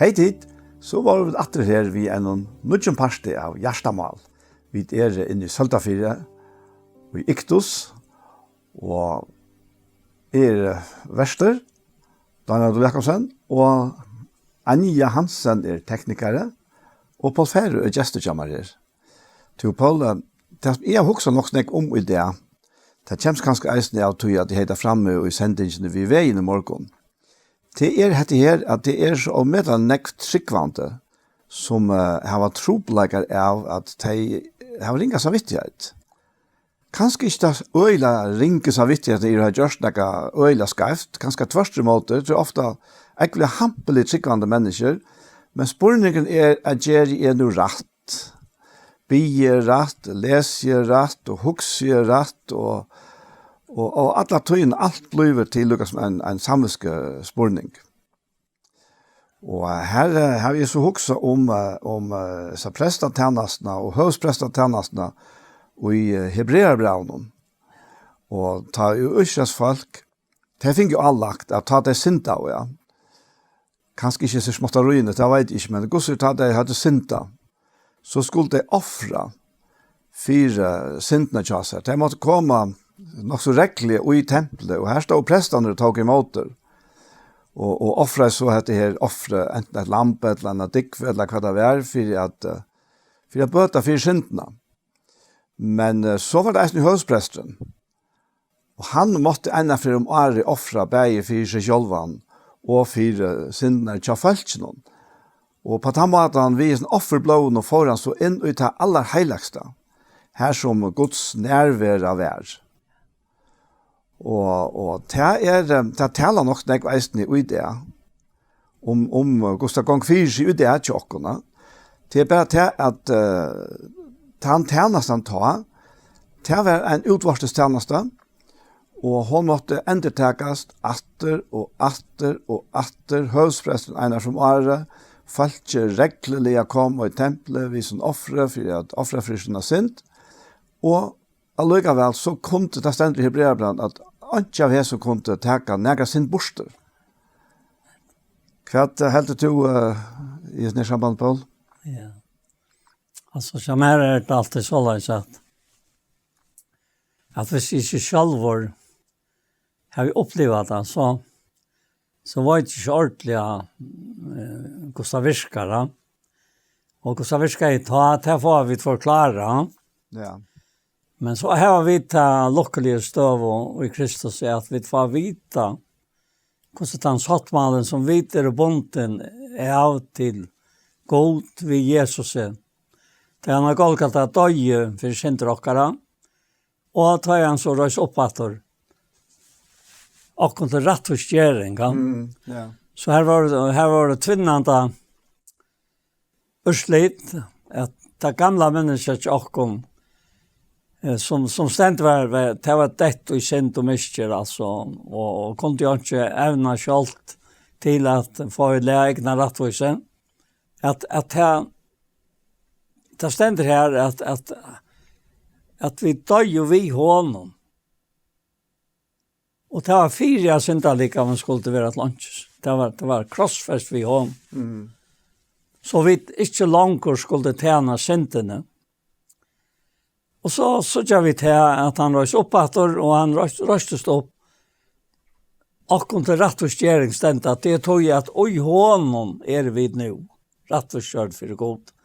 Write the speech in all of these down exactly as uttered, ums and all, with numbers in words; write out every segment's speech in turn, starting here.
Hey tit, so vóru vit aftur her við einum nýggjum parti av Hjartamál. Vit eru inni í Søldarfirði, í Iktus, og eg eri vertur, Daniel Jakobsen, og Anja Hansen er teknikari, og Poul Færø er gestur hjá mær her. Tú, Poul, eh, tað, eg havi hugsað nokk so nógv um í dag. Tað kemst kanska eisini av tí, at eg hevði tað frammi í sendingini við vegin í morgun. Tað er hetta her, at tað er so ómetaliga nógv trúgvandi, sum, eh, hava trupulleikar av, at tey hava ringa samvittigheit. Kanska ikki tað øgiliga ringu samvittigheit, at eg havi gjørt nakað øgiliga skeivt, kanska tvørturímóti, tað er ofta ógvuliga hampilig trúgvandi menniskjur, men spurningurin er, at geri eg nú rætt? Biði eg rætt, lesi eg rætt og hugsi eg rætt og, og, og alla tíðina alt blívur til líka sum ein, ein samvitskuspurning. Og her, eh, havi eg so hugsað um, eh, um, eh, hesa prestatænastuna og høvuðsprestatænastuna í, eh, Hebrearabrævinum. Og tá ið Ísraels fólk, tey fingu álagt at tá tey syndaðu, ja, kanska ikki hesi smáttaríini, tað veit eg ikki, men hvussu tá tey høvdu syndað, so skuldu tey ofra fyri syndina hjá sær. Tey máttu koma nokk so regluliga í templið, og har stóðu prestarnir og tóku ímóti, og, og ofraðu so hetta her ofrið, antin eitt lamb ella eina dúgvu ella hvat tað var, fyri at, eh, fyri at bøta fyri syndina. Men, eh, so var tað eisini høvuðspresturin. Og hann mátti eina ferð um árið ofra bæði fyri seg sjálvan og fyri syndirnar hjá fólkinum. Og á tann mátan, við hesum offurblóðinum, fór hann so inn í tað allarheilagasta, har sum Guds nærvera var. Og, og tað er, eh, tað talar nokk nógv eisini í dag, um, um, eh, hvussu tað gongur fyri seg í dag hjá okkum, eh. Tað er bara tað, at, eh, tann tænastan tá, tað var ein útvortis tænasta, og hon mátti endurtakast aftur og aftur og aftur. Høvuðspresturin eina ferð um árið, fólkið regluliga kom í templið við sín ofri fyri at ofra fyri sína synd, og allíkavæl, so kundi, tað stendur í Hebrearabrævinum, at einki av hesum kundi taka nakra synd burtur. Hvat, eh, heldur tú, eh, í hesum her sambandi, Poul? Ja. Altso, hjá mær er tað altíð soleiðis, at, at viss eg ikki sjálvur havi upplivað tað, so, so veit eg ikki ordiliga, eh, hvussu tað virkar, ja. Og hvussu tað virkaði tá, tað fáa vit forklárað. Ja. Men so hava vit ta lukkuligu støðu í Kristus, at vit fáa vita, hvussu tann sáttmálin, sum vit eru bundin av til Gud við Jesusi, tá hann á Golgata doyði fyri syndir okkara, og tá hann so reis upp aftur, okkum til rættvísgering, ja. Mm, ja. So her var, her var tvinnandi úrslit, at tað gamla menniskjað hjá okkum, eh, sum, sum stendur var, var, tað var dett í synd og misgerð, altso, og, og kundi jo ikki evna sjálvt til at fáa í lag egna rættvísi, at, at tað, tað stendur her, at, at, at vit doyðu við honum. Og tað var fyri at syndalikamin skuldi vera til einkis. Tað var, tað var krossfest við honum. Mm. So vit ikki longur skuldu tæna syndini. Og so síggja vit her, at hann reis upp aftur, og hann reis-, reistist upp. Okkum til rættvísgering stendur, at tað er tí, at í honum eru vit nú rættvísgjørd fyri Gud.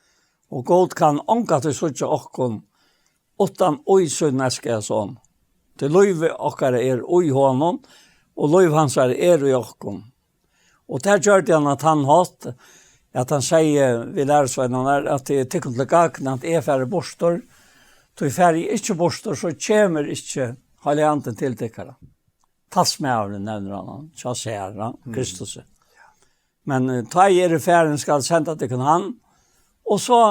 Og Gud kann ongantíð síggja okkum uttan í sín elskaða son. Tí lívið okkara er í honum, og lív hansara er í okkum. Og tað gjørdi hann á tann hátt, at hann segði við lærisveinarnar, at tað er tykkum til gagn, at eg fari burtur, tí fari eg ikki burtur, so kemur ikki Heilagi Andin til tykkara. Talsmaðurin nevnir hann, hann, hjá sær, ja, Mm. Kristus. Men, eh, tá eg eri farin, skal senda tykkum hann, og so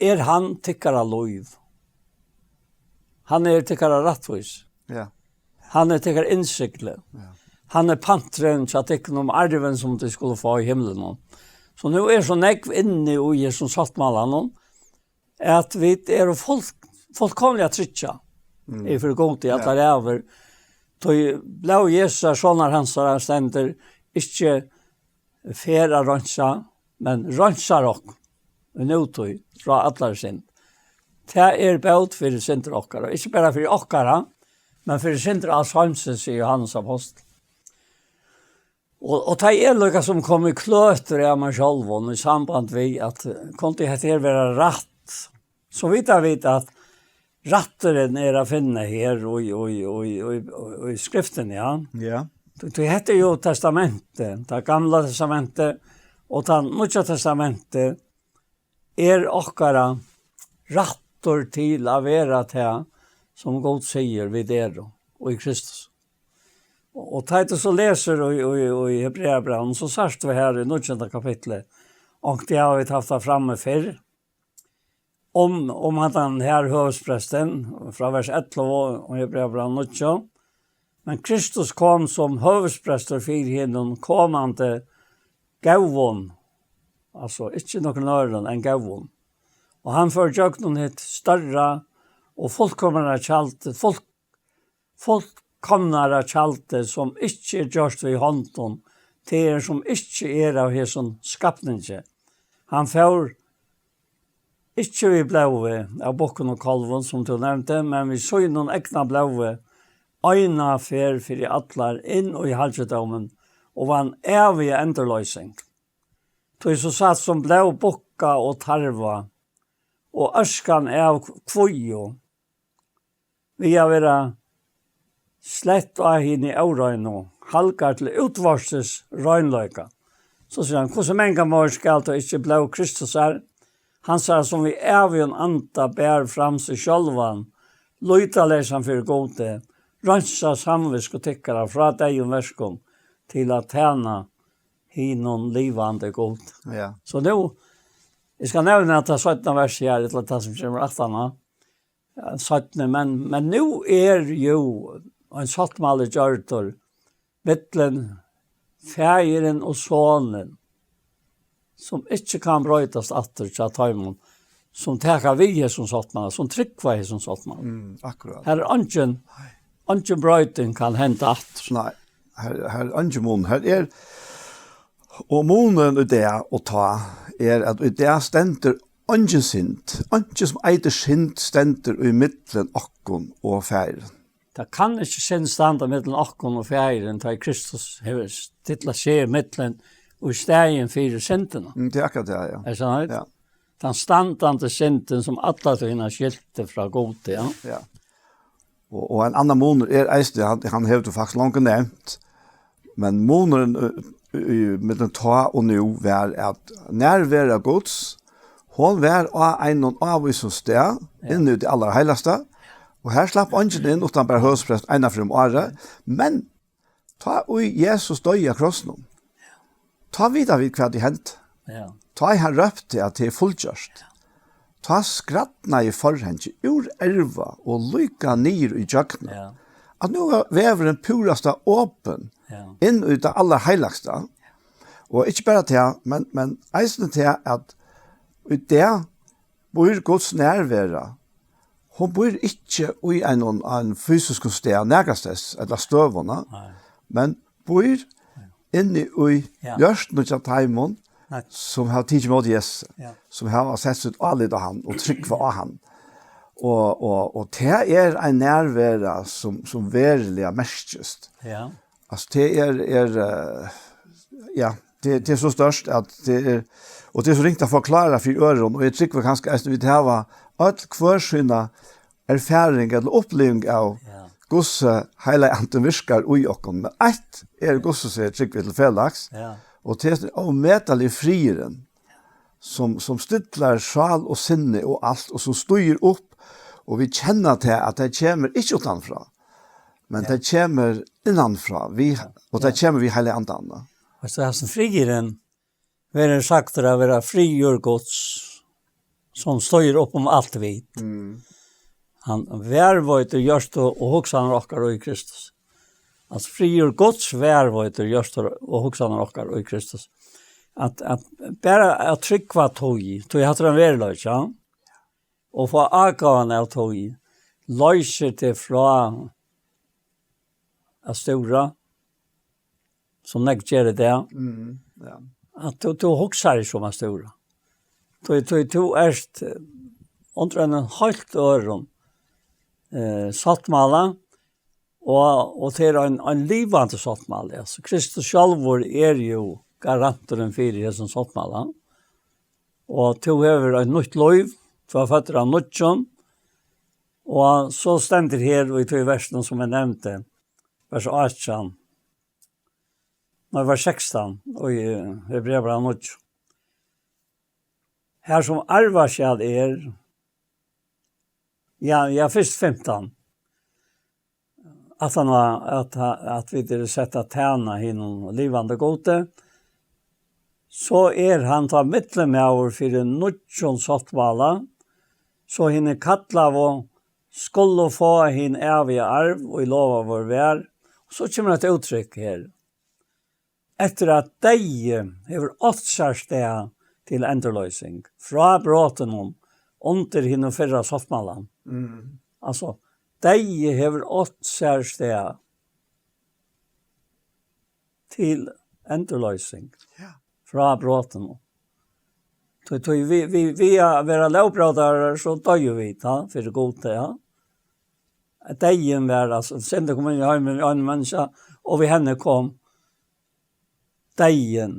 er hann tykkara lív. Hann er tykkara rættvís. Ja. Hann er tykkara innsigli. Ja. Hann er panturin hjá tykkum um arvin, sum tit skulu fáa í himlunum. So nú er so nógv inni í hesum sáttmálanum, at vit eru full-, fullkomiliga tryggja Mm. yvir fyri Gud í Ja. allar ævir. Tí blóð Jesu, sonar hansara, stendur, ikki fer at reinsa, men reinsar okkum í nútíð frá allari synd. Tað er bót fyri syndir okkara, ikki bara fyri okkara, men fyri syndir als heimsins, sigur Jóhannes ápostul. Og, og tá er líka sum komið kløtur av mær sjálvum í samband við, at, eh, kundi hetta her vera rætt, so vita vit, at rætturin er at finna her í, í, í, í, í, í skriftini, ja. Ja. Tí, tí hetta er jo testamentið, tað gamla testamentið og tað nýggja testamentið er okkara rættur til at vera tað, sum Gud sigur, vit eru í Kristus. Og, og tá tú so lesur í, í, í Hebreabrævinum, so sært tú her í níggjunda kapitli, og tað hava vit havt tað frammi fyrr, um, um at hann her høvuðsprestin, frá vers ellivu og Hebreabrævinum níggju, men Kristus kom sum høvuðsprestur fyri hinum komandi góðum, altso ikki nøkrum øðrum enn góðum. Og hann fór gjøgnum hitt størra og fullkomnara tjaldið, full-, fullkomnara tjaldið, sum ikki er gjørt við hondum, tað er, sum ikki er av hesum skapningi. Hann fór ikki við blóði av bukkum og kálvum, sum tú nevndi, men við sínum egna blóði, eina ferð fyri allar inn í halgidómin og vann æviga endurloysing. Tí so satt sum blóð bukka og tarva og øskan av kvígu, við at vera slett á hini óreinu, halgar til útvortis reinleika. So sigur hann, hvussu mangan meir skal tá ikki blóð Kristusar, hansara, sum við ævigum anda bar fram seg sjálvan, lýtaleysan fyri Gudi, reinsa samvitsku tykkara frá deyðum verkum til at tæna hinum livandi Gud. Ja. So nú, eg skal nevna tað seinna versið her, ella tað sum kemur aftaná, ja, seinni, men, men nú er jo ein sáttmáli gjørdur millum Faðirin og Sonin, sum ikki kann broytast aftur hjá teimum, sum taka við hesum sáttmála, sum trúgva hesum sáttmála. Mm, akkurát. Her er eingin, eingin broyting kann henda aftur. Nei, her, her er eingin mun. Her er, og munin í dag og tá er, at í dag stendur eingin synd, eingin sum eitur synd stendur í millum okkum og Faðirin. Tað kann ikki synd standa millum okkum og Faðirin, tá ið Kristus hevur stillað seg millum og í staðin fyri syndina. Mm, tað er akkurát tað, ja. Er tað so? Ja. Tann standandi syndin, sum alla tíðina skilti frá Gudi, ja. Ja. Og, og ein annan munur er eisini, hann, hann hevur tú faktiskt longu nevnt, men munurin, ø, ø, millum tá og nú var, at nærvera Guds, hon var á einum ávísum stað, ja, inni í tí allarheilagasta, og her slapp eingin inn, uttan bara høvuðsprestur eina ferð um árið, men tá ið Jesus doyði á krossinum, tá vita vit, hvat ið hendi. Ja. Tá ið hann rópti, at tað er fullgjørt. Tá skrædnaði forhangið úr erva og líka niður í gjøgnum. Ja. At nú var vegurin púrasta opin, ja, inn í tað allarheilagasta. Og ikki bara tað, men, men eisini tað, at í dag býr Guds nærvera. Hon býr ikki í einum, einum fysiskum stað, nakrastaðni, ella støðum, nei, men býr inni í, ja, hjørtunum hjá teimum, nei, sum hava tikið ímóti Jesusi, ja, sum hava sett sítt álit á hann og trúgva á hann. Og, og, og tað er ein nærvera, sum, sum veruliga merkist. Ja. Altso, tað er, er, eh, ja, tað, tað er so stórt, at tað er, og tað er so ringt at forklára fyri øðrum, og eg trúgvi kanska, at vit hava øll hvør sína erfaring ella uppliving av, ja, hvussu Heilagi Andin virkar í okkum. Men eitt er, hvussu sigur, trúgvi til felags, ja, og tað er ómetaliga friðurin, sum, sum stillar sál og sinni og alt, og sum stígur upp, og vit kenna tað, at tað kemur ikki uttanfrá, men, ja, tað kemur innanfrá, við, ja, og tað, ja, kemur við Heilaga Andanum. Veitst tú, hasin friðurin verður sagdur at vera friður Guds, sum stígur upp um alt vit. Mm. Hann varðveitir hjørtu og hugsanir okkara í Kristus. Altso, friður Guds varðveitir hjørtu og hugsanir okkara í Kristus. At, at bara at trúgva tí, tí hatta er ein veruleiki, ja? Og fáa ágóðan av tí, loysir teg frá at stúra, sum nógv gera í dag. Mm, ja. at tú, tú hugsar ikki um at stúra. Tú, tú, tú ert, eh, undir einum heilt øðrum, eh, sáttmála, og, og tað er ein, ein livandi sáttmáli. Altso, Kristus sjálvur er jú garanturin fyri hesum sáttmála. Og tú hevur eitt nýtt lív, tú ert føddur av nýggjum, og so stendur her í tí versinum sum eg nevndi, vers átjan, nei, vers sekstan, og í Hebreabrævinum níggju. Har sum arvaskjal er, ja, ja, fyrst fimtan, at hann var, at, at vit eru sett at tæna hinum livandi Gudi, so er hann tá millummaður fyri nýggjum sáttmála, so hinir kallaðu skulu fáa hin æviga arv, ið lovaður var. So kemur eitt úttrykk her. Eftir at deyði hevur átt sær stað til endurloysing frá brotunum undir hinum fyrra sáttmálan. Mm. Altso, deyði hevur átt sær stað til endurloysing. Ja. Frá brotunum. Tí, tí vi, vi, við at vera lógbrótarar, so doyðu vit, ja, fyri Gud, ja. At deyðin var, altso, syndin kom inn í heimin við einum menniskja, og við henni kom deyðin.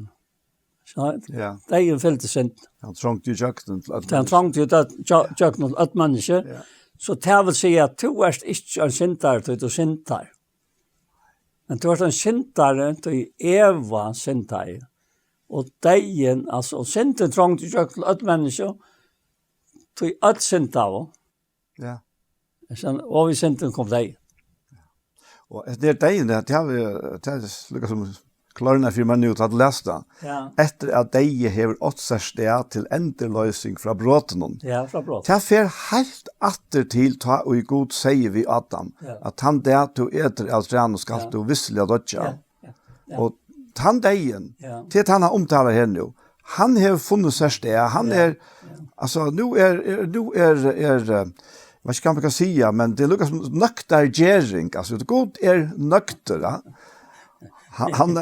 So, ja, deyðin fylgdi synd. Hann trongdi í gjøgnum til øll. Hann trongdi í gjø-, gjøgnum til øll menniskju. Ja. So tað vil siga at tú ert ikki ein syndari, tí tú syndar. Men tú ert ein syndari, tí Eva syndaði. Og deyðin, altso, og syndin trongdi í gjøgnum til øll menniskju, tí øll syndaðu. Ja. Og við syndini kom deyðin. Og hetta er deyðin, tað, tað er líka sum klárna fyri meg nú, tá tú lest tað. Ja. Eftir at deyði hevur átt sær stað til endurloysing frá brotunum. Ja, frá brotunum. Tað fer heilt aftur til tá, og Gud segði við Adam, ja, at tann dag tú etur av trænum, skalt, ja, tú vissiliga doyggja. Ja, ja, ja. Og tann deyðin, ja, til hann hann umtalar her nú, hann hevur funnið sær stað, hann, ja, er, ja, altso, nú er, er, nú er, er, eh, veit ikki hvat man kann siga, men tað er líka sum nøktargering, altso, Gud er nøktur, ja. Hann, hann,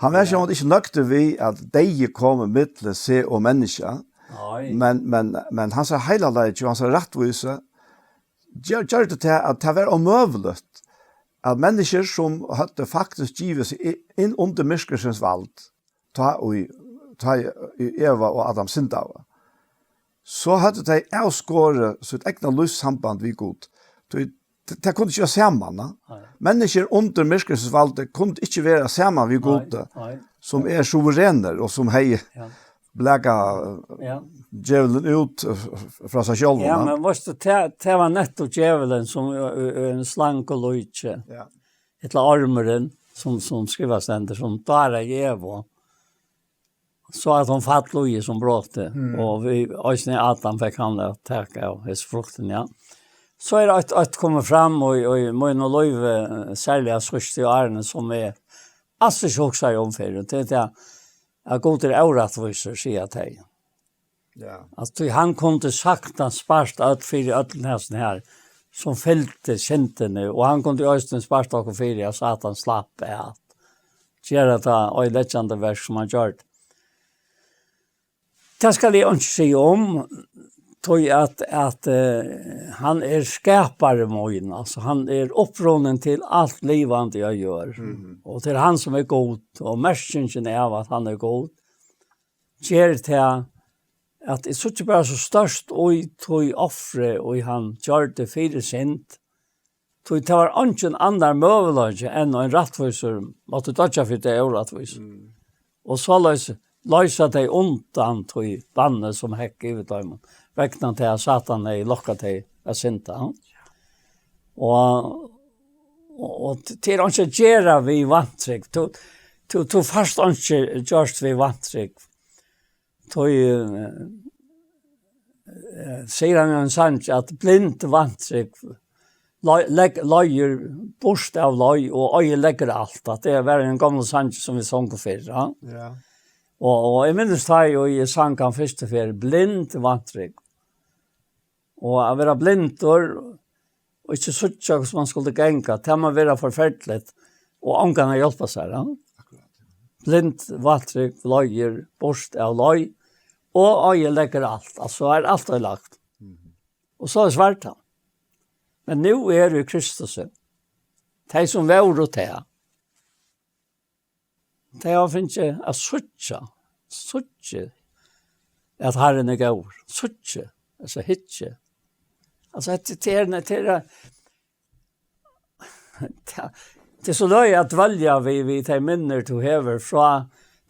hann er sjálvandi ikki nøktur við, at deyði kom millum seg og menniskja. Nei. Men, men, men hansara heilagleiki og hansara rættvísi gjør, gjørdi tað, at tað var ómøguligt, at menniskjur, sum høvdu faktiskt givið seg i-, inn undir myrkursins vald, tá ið, tá ið Eva og Adam syndaðu, so høvdu tey avskorið sítt egna lívssamband við Gud. Tí t-, tað kundi ikki vera saman, na? Nei. Menniskjur undir myrkursins valdi kundu ikki vera saman við, nei, Gudi, nei, sum er suverenur og sum hevði, ja, blakað, ja, djevulin út, eh, f-, frá sær sjálvum, ja, na? Men veitst tú, tað, tað var nettupp djevulin, sum er, er, er ein slangu líki. Ja. Ella ormurin, sum, sum skrivað stendur, sum dáraði Evu, so at hon fall í sum brotið, mm, og við, eisini Adam fekk hann at taka av hesi fruktini, ja. So er eitt, eitt komið fram, og, og í mínum lívi, eh, serliga síðstu árini, sum eg als ikki hugsaði um fyrr, og tað er tað, at Gud er órættvísur, siga tey. Ja. Altso, tí hann kundi saktans spart øll fyri øllum hesum her, sum fylgdi syndini, og hann kundi eisini spart okkum fyri, at Satan slapp at gera tað oyðileggjandi verk, sum hann gjørdi. Tað skal eg ikki siga um, tí at, at, eh, hann er skapari mín, altso, hann er upprunnin til alt livandi á jørð. Mhm. Og til hann sum er Gud, og merkingin av at hann er Gud, ger tað, at eg síggi bara so stórt í tí ofri, ið hann gjørdi fyri synd, tí tað var eingin annar møguleiki enn ein rættvísur mátti doyggja fyri tey órættvísu. Mm. Og soleiðis loysa tey undan tí banni, sum hekk yvir teimum, vegna tað at Satan hevði lokkað tey at synda. Og, og, og t-, tað er einki at gera við vantrúgv. Tú, tú, tú fært einki gjørt við vantrúgv. Tí, eh, eh, sigur hann í einum sangi, at blind vantrúgv lei-, legg-, leiðir burt av leið og oyðileggur alt. At tað var ein gomul sangur, sum vit sungu fyrr, ja. Ja. Og, og eg minnist tá, og eg sang hann fyrstu ferð, blind vantrúgv. Og at vera blindur og ikki síggja, hvussu man skuldi ganga, tað má vera forferdiligt, og ongan at hjálpa sær, ja. Akkurát. Blind vantrúgv leiðir burt av leið, og oyðileggur alt, altso er alt oyðilagt. Og so er svarta. Men nú eru í Kristusi, tey sum vóru tað, tey hava fingið at síggja, síggja, at Harrin er góður, síggja, altso hyggja. Altso, hetta, tað er, tað er, tað, tað er so løgið at dvelja við, við tey minnir, tú hevur frá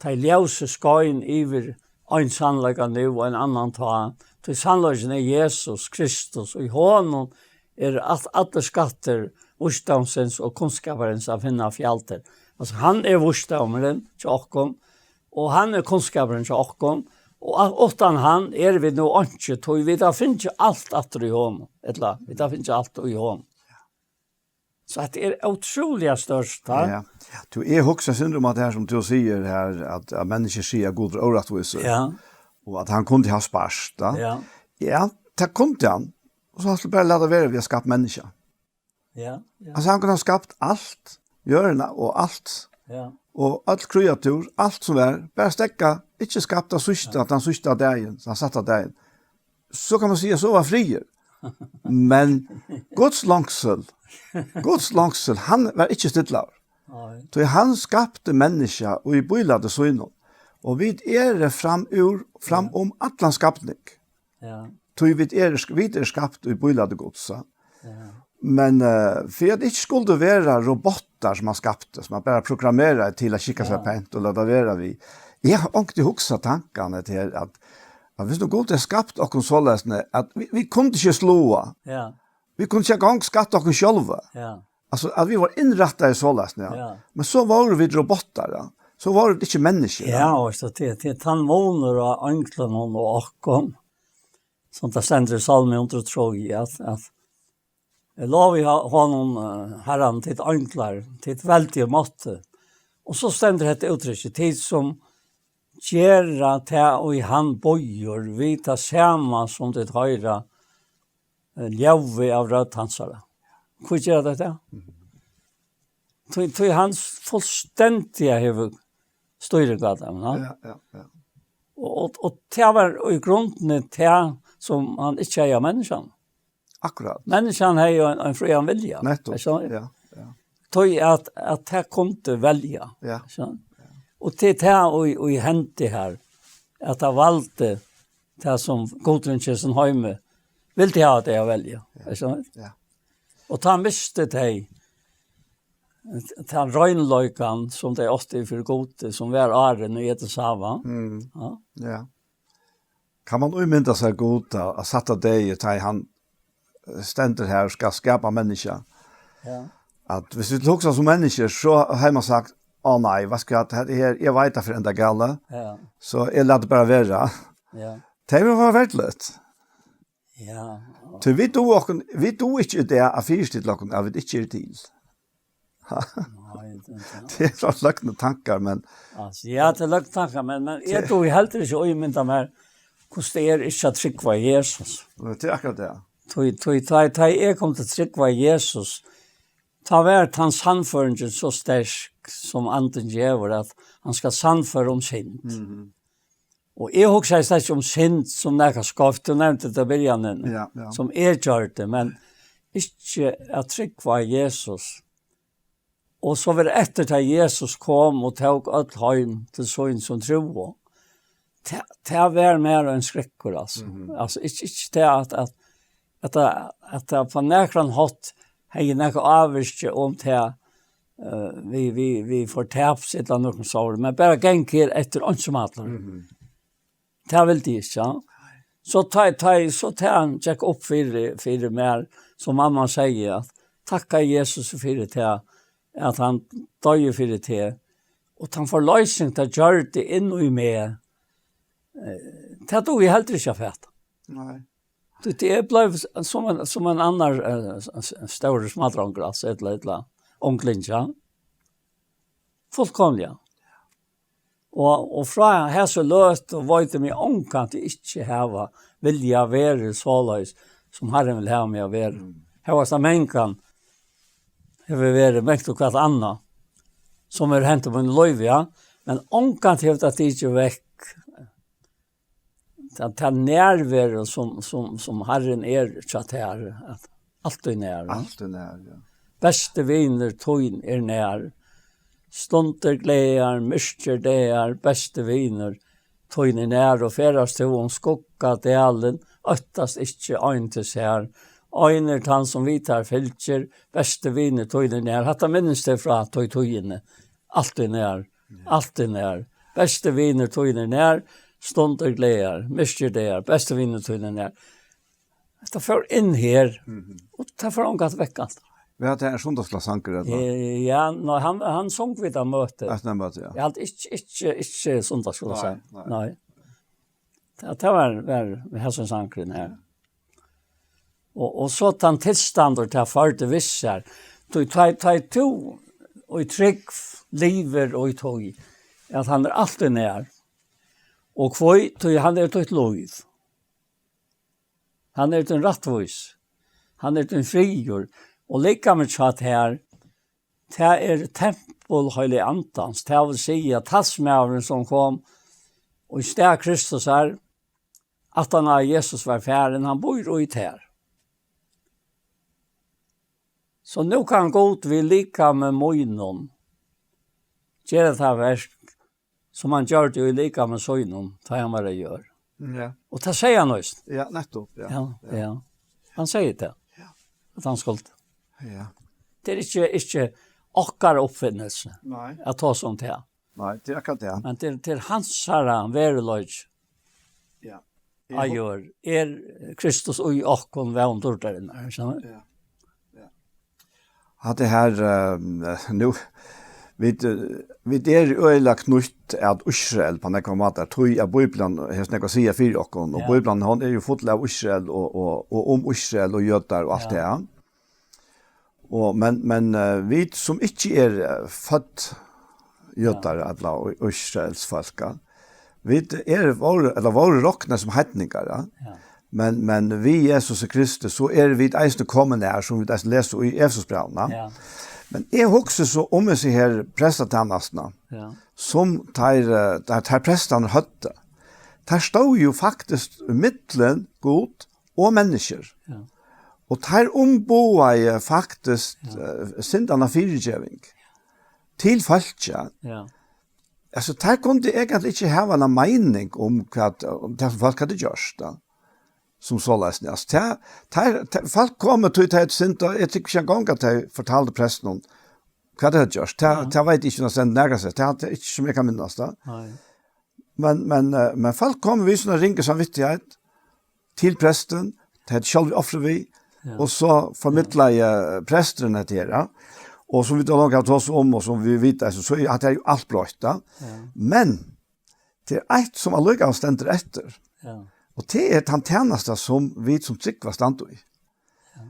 tey ljósið skein yvir ein sannleika nú og ein annan tá. Tí sannleikin er Jesus Kristus, og í honum er alt, allir skattir vísdómsins og kunnskaparins at finna fjældir. Altso, hann er vísdómurin hjá okkum, og hann er kunnskapurin hjá okkum, og a-, uttan hann eru vit nú einki, tí vit hava fingið alt aftur í honum, ella vit hava fingið alt í honum. So at tað er ótrúliga stórt, tá. Ja. Tú, eg hugsi synd um at tað her, sum tú sigur her, at, at menniskju siga, at Gud er órættvísur, Ja, og at hann kundi ha spart, tá. Ja. Ja, tað kundi hann. Og so hann skuldi bara lata vera við at skapa menniskju. Ja, ja. Altso, hann kundi ha skapt alt, jørðina og alt, Ja. og øll kreatur, alt sum var, bara steðga, ikki skapt tað síðsta, Ja. tann síðsta dagin, tann sætta dagin. So kann man siga, so var friður. Men Guds longsul, Guds longsul, hann var ikki stillaður. Nei. Tí hann skapti menniskja og í bílæti sínum. Og vit eru fram úr, fram Ja. um allan skapning. Ja. Tí vit eru sk-, vit eru skapt í bílæti Guds, sa. Ja. Men, eh, fyri at ikki skuldu vera robotar sum hann skapti, sum hann bara programmeraði til at skikka seg Ja. pent og lata vera við. Eg havi onkuntíð hugsað tankarnar til at, at viss nú Gud hevði skapt okkum soleiðis, at vit, vit kundu ikki sláa. Ja. Vit kundu ikki eingong skatta okkum sjálva. Ja. Altso, at vit vóru innrættaðir soleiðis, ja. Ja. Men so vóru vit robotar, ja. So vóru vit ikki menniskju, Ja, ja. og so til, til tann munur á einglunum og okkum, sum tað stendur í Sálmi hundrað og trý, at, at, "Eg lovi ho-, honum, eh, Harran, tit einglar, tit veldigu mátti." Og so stendur hetta úttrykkið, "Tit sum gera tað, ið hann býður, við tað sama sum tit hoyra, eh, ljóðið av rødd hansara." Hví gera tey tað? Mhm. Tí, tí hann fullstendiga hevur stýring á teimum, ha? Ja, ja, ja. Og, og, og tað var í grundini tað, sum hann ikki hevði av menniskjanum. Akkurát. Menniskjan hevði jo ein, ein frían vilja. Nettupp. Ikki sant? Ja, ja. Tí at, at tað kundi velja. Ja. Ikki sant? Og til tað, og, og í hendi her, at tað valdi tað, sum Gudurin hjá sínum heimi vildi hava tey at velja. Ja. Ikki sant? Ja. Og tá mistu tey tann reinleikan, sum tey áttu fyri Gudi, sum var áðrenn í Edens hava. Mm. Ja. Ja. Kann man ímynda sær Gud á, á sætta degi, tá ið hann, eh, stendur her og skal skapa menniskja? Ja. At viss vit hugsa sum menniskjur, so hevði man sagt, "Á nei, hvat skal hetta her, eg veit at fyri enda galið, Ja. so eg lati bara vera." Ja. Tað vil vera veruligt. Ja. Tí vit duga okkum, vit duga ikki í dag at fyristilla okkum, at vit ikki eru til. Nei, tað er Tað er so løgnu tankar, men Altso, ja, tað er løgnu tankar, men, men eg Tað dugi heldur ikki at ímynda mær, hvussu tað er ikki at trúgva Jesus. Men tað er akkurát tað. Tí, tí, tá, tá eg kom til at trúgva Jesus, tá var tann sannføringin so sterk, sum Andin gevur, at hann skal sannføra um synd. Mhm. Og eg hugsaði slett ikki um synd sum nakað skeivt, tú nevndi tað í byrjanini, Ja, ja. sum eg gjørdi, men ikki at trúgva Jesus. Og so var eftir, tá Jesus kom og tók øll heim til sín sum trúðu, tað, tað var mær ein skrekkur, altso. Mhm. Altso, ikki, ikki tað at, at, at tað, at tað á nakran hátt hevði nakað ávirki um tað, eh, við, við, við fortaps ella nøkrum sovorðnum, men bara ganga her eftir einsamallur. Mhm. Tað vildi eg ikki, ja. So tá, tá, so tá hann gekk upp fyri, fyri mær, sum mamma segði, at takka Jesus fyri tað, at hann doyði fyri teg, og tann forloysing, tað gjørdi inn í meg, eh, tað dugi eg heldur ikki at fata. Nei. Tí, tí eg bleiv s-, sum ein, sum ein annar, eh, s-, s-, stórur smádrongur, altso, ella, ella unglingur, ja. Fullkomiliga. Og, og frá hesi løtu veit eg meg ongantíð ikki hava viljað verið soleiðis, sum Harrin vil hava meg at vera. Mm. Hóast at mangan hevur verið mangt og hvat annað, sum er hent í mínum lívi, ja. Men ongantíð hevur tað tikið vekk tað, tað nærveru, sum, sum, sum Harrin er hjá tær, at altíð nær, va? Altíð nær, ja. Besti vinur tín er nær. Stundir gleðar, myrkir dagar, besti vinur tín er nær, og ferðast tú um skugga dalin, óttast ikki ein til sær. Ein er tann, sum við tær fylgir, besti vinur tín er nær. Hatta minnist eg frá tí tíðini. Altíð nær, altíð nær. Besti vinur tín er nær, stundir gleðar, myrkir dagar, besti vinur tín er nær. Hetta fór inn her, Mhm. og tað fór ongan at vekka alt. Var tað ein sunnudagsskúlasangur, ella? Eh, ja, nei, hann, hann song við tað møtið. Eitt møti, ja. Eg helt ikki, ikki, ikki sunnudagsskúla, Nei, nei. nei. Tað, tað var, var, við hasum sangurin her. Og, og so tann tilstandur, tað førdi við sær. Tú, tá, tá tú, og í trygg, livir og í tøy, at hann er altíð nær. Og hví, tí hann er títt lív. Hann er tín rættvís. Hann er tín friður. Og likamið hjá tær, tað er tempul Heilaga Andans. Tað vil siga, talsmaðurin, sum kom í stað Kristus her, aftan á Jesus var farin, hann býr í tær. So nú kann Gud við likami mínum gera tað verk, sum hann gjørdi í likami sínum, tá hann var á jørð. Ja. Og tað segði hann eisini. Ja, nettopp, ja. Ja, Ja. ja. Hann segði tað. Ja. At hann skuldi. Ja. Tað er ikki, ikki okkara uppfinnelse Nei. at tosa um tað. Nei, tað er akkurát tað. Men tað er, tað er hansara veruleiki. Ja. Á jørð er Kristus í okkum, vón dýrdarinnar, skilja? Ja. Ja. Hatta her, eh, nú, vit, eh, vit eru øgiliga knýtt at Ísrael á nakrar mátar, tí at Bíblian hevur nógv at siga fyri okkum, og Ja. Bíblian, hon er jo full av Ísrael og, og, og um Ísrael og jødar og alt Ja. det her. Og, men, men, eh, vit sum ikki er, eh, fødd jødar, Ja. ella í-, Ísraels fólk, ja, vit er, vóru, ella vóru roknað sum heidningar, ja. Ja. Men, men við Jesus Kristus, so eru vit eisini komin her, sum vit eisini lesa í Efesusbrævinum. Ja. Men eg hugsi so um hesi her prestatænastuna, Ja. sum teir, eh, teir, teir prestarnir høvdu. Teir stóðu jo faktiskt millum Gud og menniskjur. Ja. Og teir umboðaðu faktiskt, Ja. eh, syndanna fyrigeving til fólkið. Ja. Altso, teir kundu eigentliga ikki hava eina meining um hvat, um tað, sum fólk høvdu gjørt, da, sum soleiðis. Altso, tað, teir, teir, fólk komu til teir synda, eg tykist ikki eingong, at teir fortaldu prestinum hvat teir høvdu gjørt. Tað, Ja. tað veit eg ikki, um tað stendur nakað sted. Tað, tað er ikki, sum eg kann minnast, da. Nei. Men, men, eh, men fólk komu við sovorðnari ringari samvittigheit til prestin, tey høvdu sjálv ofrað við, Ja. og so formidlaði, eh, presturin hetta her, ja. Og sum vit longu hava tosað um, og sum vit vita, altso, so er, hatta er jo alt broytt, ja. Ja. Men tað er eitt, sum allíkavæl stendur eftir. Ja. Og tað er tann tænasta, sum vit sum trúgva standa í. Ja.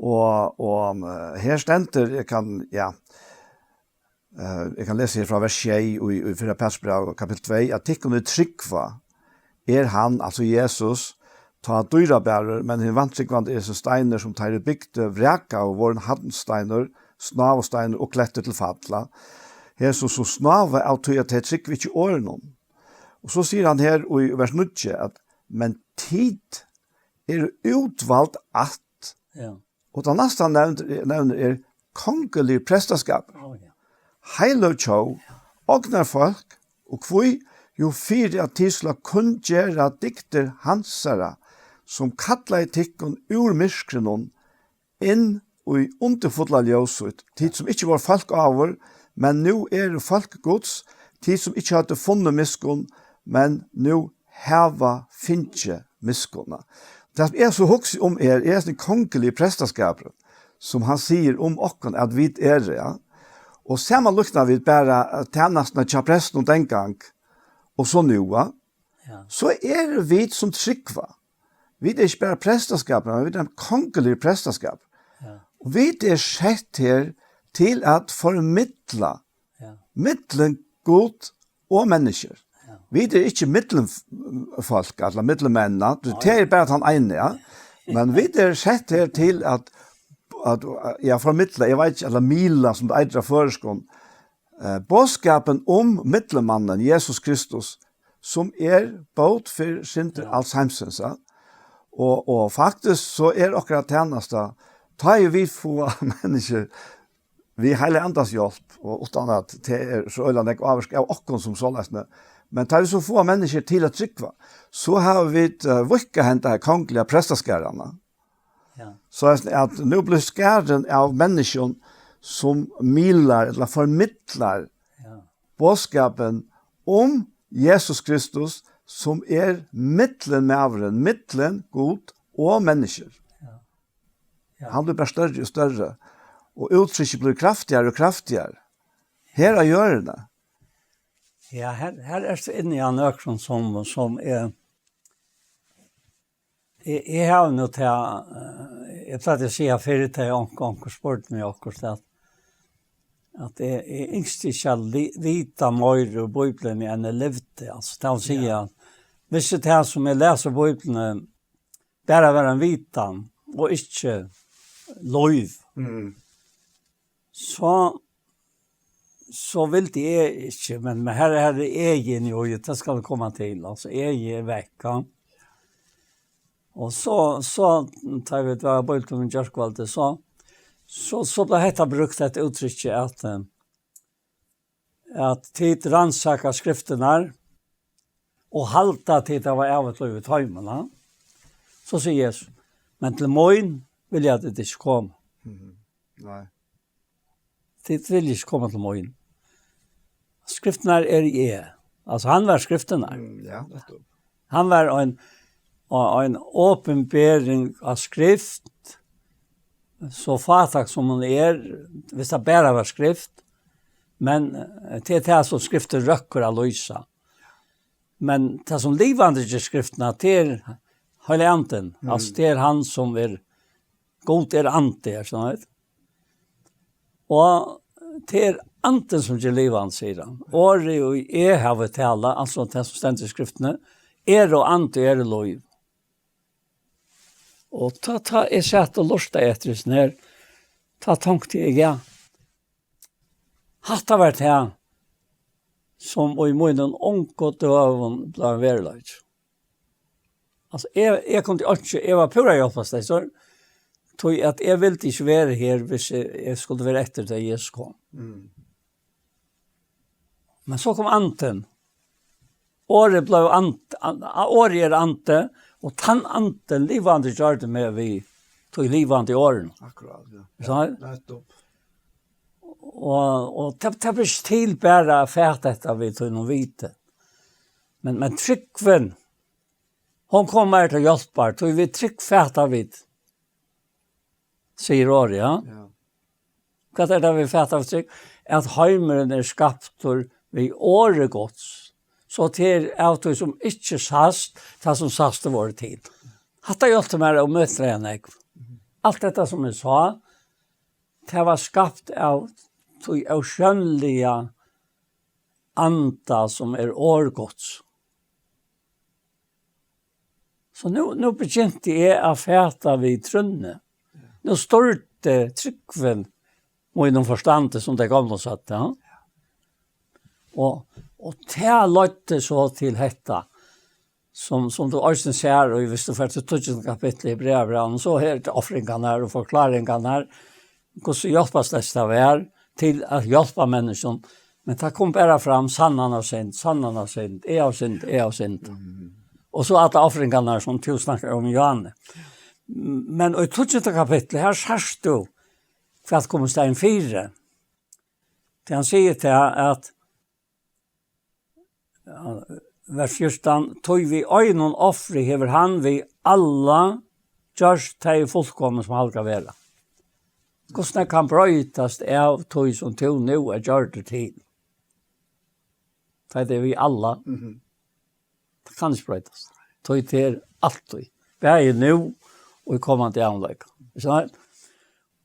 Og, og, eh, her stendur, eg kann, ja, eh, eg kann lesa her frá vers sjey í, í fyrra Petursbræv, kapittul tvey, at tykkum, ið trúgva, er hann, altso Jesus, tá dýrabærur, men hin vantrúgvandi er sum steinur, sum teir, ið bygdu, vrakaðu, vorðin handsteinur, snávusteinur og klettur til falla. Hesum, sum snáva av tí, at tey trúgva ikki orðinum. Og so sigur hann her í vers níggju, at, men tit eru útvald ætt, Ja. og tað næsta hann nevnir, nevnir er kongiligur prestaskapur. Ó, ja. Heiløg tjóð, ognarfólk, og hví? Jú, fyri at tit skulu kunngera dygdir hansara, sum kallaði tykkum úr myrkrinum inn í undurfulla ljós sítt, tit sum ikki vóru fólk áður, men nú eru fólk Guds, tit sum ikki høvdu funnið miskunn, men nú hava fingið miskunn. Tað sum eg so hugsi um er, er hesin kongiligi prestaskapurin, sum hann sigur um okkum, at vit eru, ja. Og samanlíkna vit bara, eh, tænastuna hjá prestinum den gang, og so nú, ja. Ja. So eru vit sum trúgva. Vit eru ikki bara prestaskapur, men vit eru ein kongiligur prestaskapur. Ja. Og vit eru sett her til at formidla Ja. millum Gud og menniskjur. Ja. Vit eru ikki millumfólk, ella millummenn, ja. Nei. Tað er bara tann eini, ja. Men vit eru sett her til at, at, ja, formidla, eg veit ikki, ella miðla, sum tað eitur á føroyskum, eh, boðskapin um millummannin Jesus Kristus, sum er bót fyri syndir Ja. Alls heimsins, ja. Og, og faktiskt så er okkara tænasta, tá ið vit fáa menniskju við Heilaga Andans hjálp, og uttan at tað er so øgiliga nógv ávirka av okkum sum soleiðis, men tá vit so fáa menniskju til at trúgva, so hava vit, eh, víðkað henda her kongliga prestaskaran. Ja. So at, at nú blívur skarin av menniskjum sum miðlar ella formidlar Ja. boðskapin um Jesus Kristus, sum er millummaðurin, millum Gud og menniskjur. Ja. Ja. Hann blívur bara størri og størri, og úttrykki blívur kraftigari og kraftigari. Her á jørðini. Ja, her, her er inni á nøkrum sum, sum er, eg, eg havi nú til, eh, eg pleiddi at siga fyrr, til onkur, onkur spurdi meg okkurt, at, at eg, eg ynskti ikki at li-, vita meir úr Bíbliuni enn eg livdi. Altso, tað vil siga, Ja. Hvis tað sum eg lesi í Bíbliuni bara var ein vitan og ikki lív, Mm. so, so vildi eg ikki, men, men her, her er egin jo, tað skal koma til, altso, egin er vekk, ja. Og so, so, tá vit vóru á biltúrinum í gjárkvøldið, so, so, so bleiv hetta brúkt, hetta úttrykki, at, eh, at tit rannsaka skriftirnar og halda, at tit hava ævigt lív í teimum, ha? So sigur Jesus, men til mín vilja tit ikki koma. Mhm. Nei. Tit vilja ikki koma til mín. Skriftirnar eri eg. Altso, hann var skriftirnar. Mm, ja, nettupp. Hann var ein, ein opinbering av skrift, so fátæk sum hon er, hvis tað bara var skrift, men, eh, tað er tað sum skriftin røkkur at lýsa. Men tað sum livandi ger skriftina, tað er Heilagi Andin, Mm. altso, tað er hann sum er, Gud er andi, er sånn, veit. Og tað er Andin sum ger livandi, sigur hann. Orðið ið eg havi talað, altso tað sum stendur í skriftini, er og andi, er lív. Og tá, tá eg sat og lurtaði eftir hesum her, tá tonkti eg, ja, hatta var tað, sum í mínum ungu døgum bleiv veruleiki. Altso, eg, eg kundi einki, eg var púra hjálparleysur, tí at eg vildi ikki vera her, hvis eg, eg skuldi vera eftir, tá Jesus kom. Mm. Men so kom Andin. Orðið bleiv and-, an-, orðið er andi, og tann Andin livandi gjørdi meg við tí livandi orðinum. Akkurát, ja. Er sånn? Nettupp. Og, og tað, tað ber ikki til bara at fata hetta við tínum viti. Men, men trúgvin, hon kom mær til hjálpar, tí við trúgv fata vit, sigur orðið, ja. Ja. Hvat er tað, vit fata við trúgv? At heimurin er skaptur við orði Guds. So tað er av tí sum ikki sæst, tað sum sæst er vorðið til. Hatta hjálpti mær ómetaliga nógv. Alt hetta sum eg sá, tað var skapt av tí ósjónliga anda sum er orð Guds. So nú, nú begynti eg at fata við trúnni. Nú stýrdi trúgvin mínum forstandi, sum tey gomlu søgdu, ja. Og, og tað leiddi so til hetta, sum, sum tú eisini sær, og viss tú fert til tíggjunda kapittul í Hebreabrævinum, so er tað ofringarnar og forklaringarnar, hvussu hjálparleyst tað var til at hjálpa menniskjum. Men tað kom bara fram, sannan av synd, sannan av synd, eg av synd, eg av synd. Mhm. Og so allar ofringarnar sum tú snakkar um, Johanne. Men í tíggjunda kapitli, her sært tú, hvat kom í staðin fyri. Tí hann sigur til at, ja, vers fjúrtan, tí við einum ofri hevur hann við alla gjørt tey fullkomin, sum hann skal vera. Hvussu nógv kann broytast av tí, sum tú nú er gjørdur til? Tá er við alla. Mhm. Tað kann ikki broytast. Tí tað er altíð. Bæði nú og í komandi ævinleika. Ikki sant?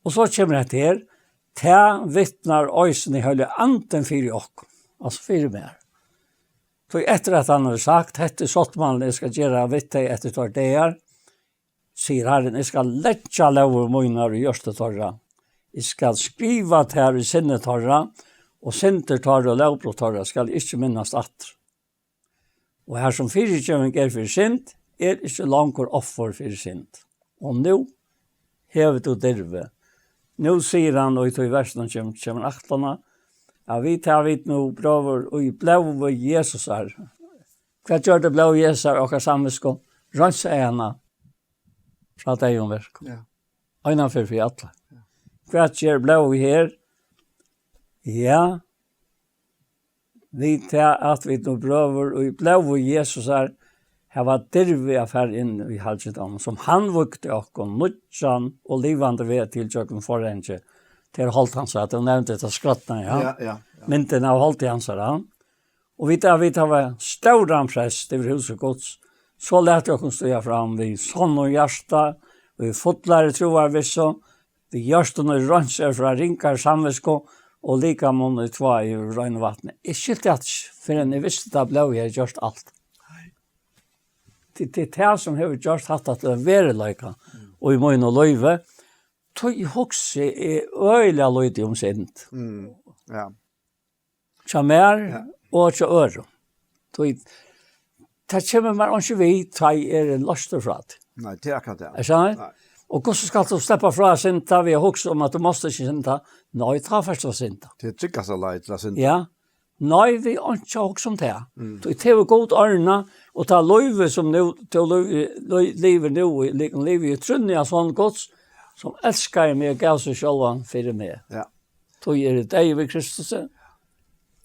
Og so kemur hetta her. Tað vitnar eisini Heilagi Andin fyri okkum. Altso fyri mær. Tí eftir at hann hevur sagt, hetta er sáttmálin, eg skal gera við tey eftir tveir dagar, sigur Harrin, eg skal leggja lógir mínar í hjørtu teirra. Eg skal skriva tær í sinni teirra, Og syndir teirra og lógbrot teirra skal eg ikki minnast aftur. Og har sum fyrigeving er fyri synd, er ikki longur offur fyri synd. Og nú hevur tú dirvi. Nú sigur hann, og í tí versinum kemur, kemur ætlanin, at vit hava vit nú, brøður, í blóði Jesusar. Hvat gjørdi blóð Jesusar okkara samvitsku? Reinsaði hana frá deyðum verkum. Ja. Eina ferð fyri allar. Hvat ger blóðið her? Ja, við tað, at vit nú, brøður, í blóði Jesusar hava dirvi at fara inn í halgidómin, sum hann vígdi okkum nýggjan og livandi veg til gjøgnum forhangið. Til hold hansara, at tú nevndi hetta skrotna, ja. Ja, ja, ja. Myndin av holdi hansara. Og vit, at vit hava stóran prest yvir húsi Guds, so lat okkum stíga fram við sonnum hjarta, við fullari trúarvissu, við hjørtum, ið reins er frá ringari samvitsku, og likamum, ið tváað yvir reinu vatni. Eg skilti hatta ikki, fyrr enn eg visti, at blóðið hevði gjørt alt. Nei. Tað, tað er tað, sum hevur gjørt hatta til ein veruleika í mínum lívi. Tí hugsi eg øgiliga lítið um synd. Mm. Ja. Hjá mær, ja, og hjá øðrum. Tí tað kemur mær einki við, tá eg eri loystur frá tí. Nei, tað er akkurát tað. Er tað? Nei. Og hvussu skalt tú sleppa frá at synda við at hugsa um, at tú mást ikki synda? Nei, tá fert tú at synda. Tað er tryggasta leið til at synda. Ja. Nei, við einki at hugsa um tað. Mm. Tí tað hevur Gud ordnað, og tað lívið, sum nú, tú lí-, lí-, livir nú, í, livi í trúnni av Son Guds, sum elskaði meg og gav seg sjálvan fyri meg. Ja. Tí eri eg deyður við Kristus,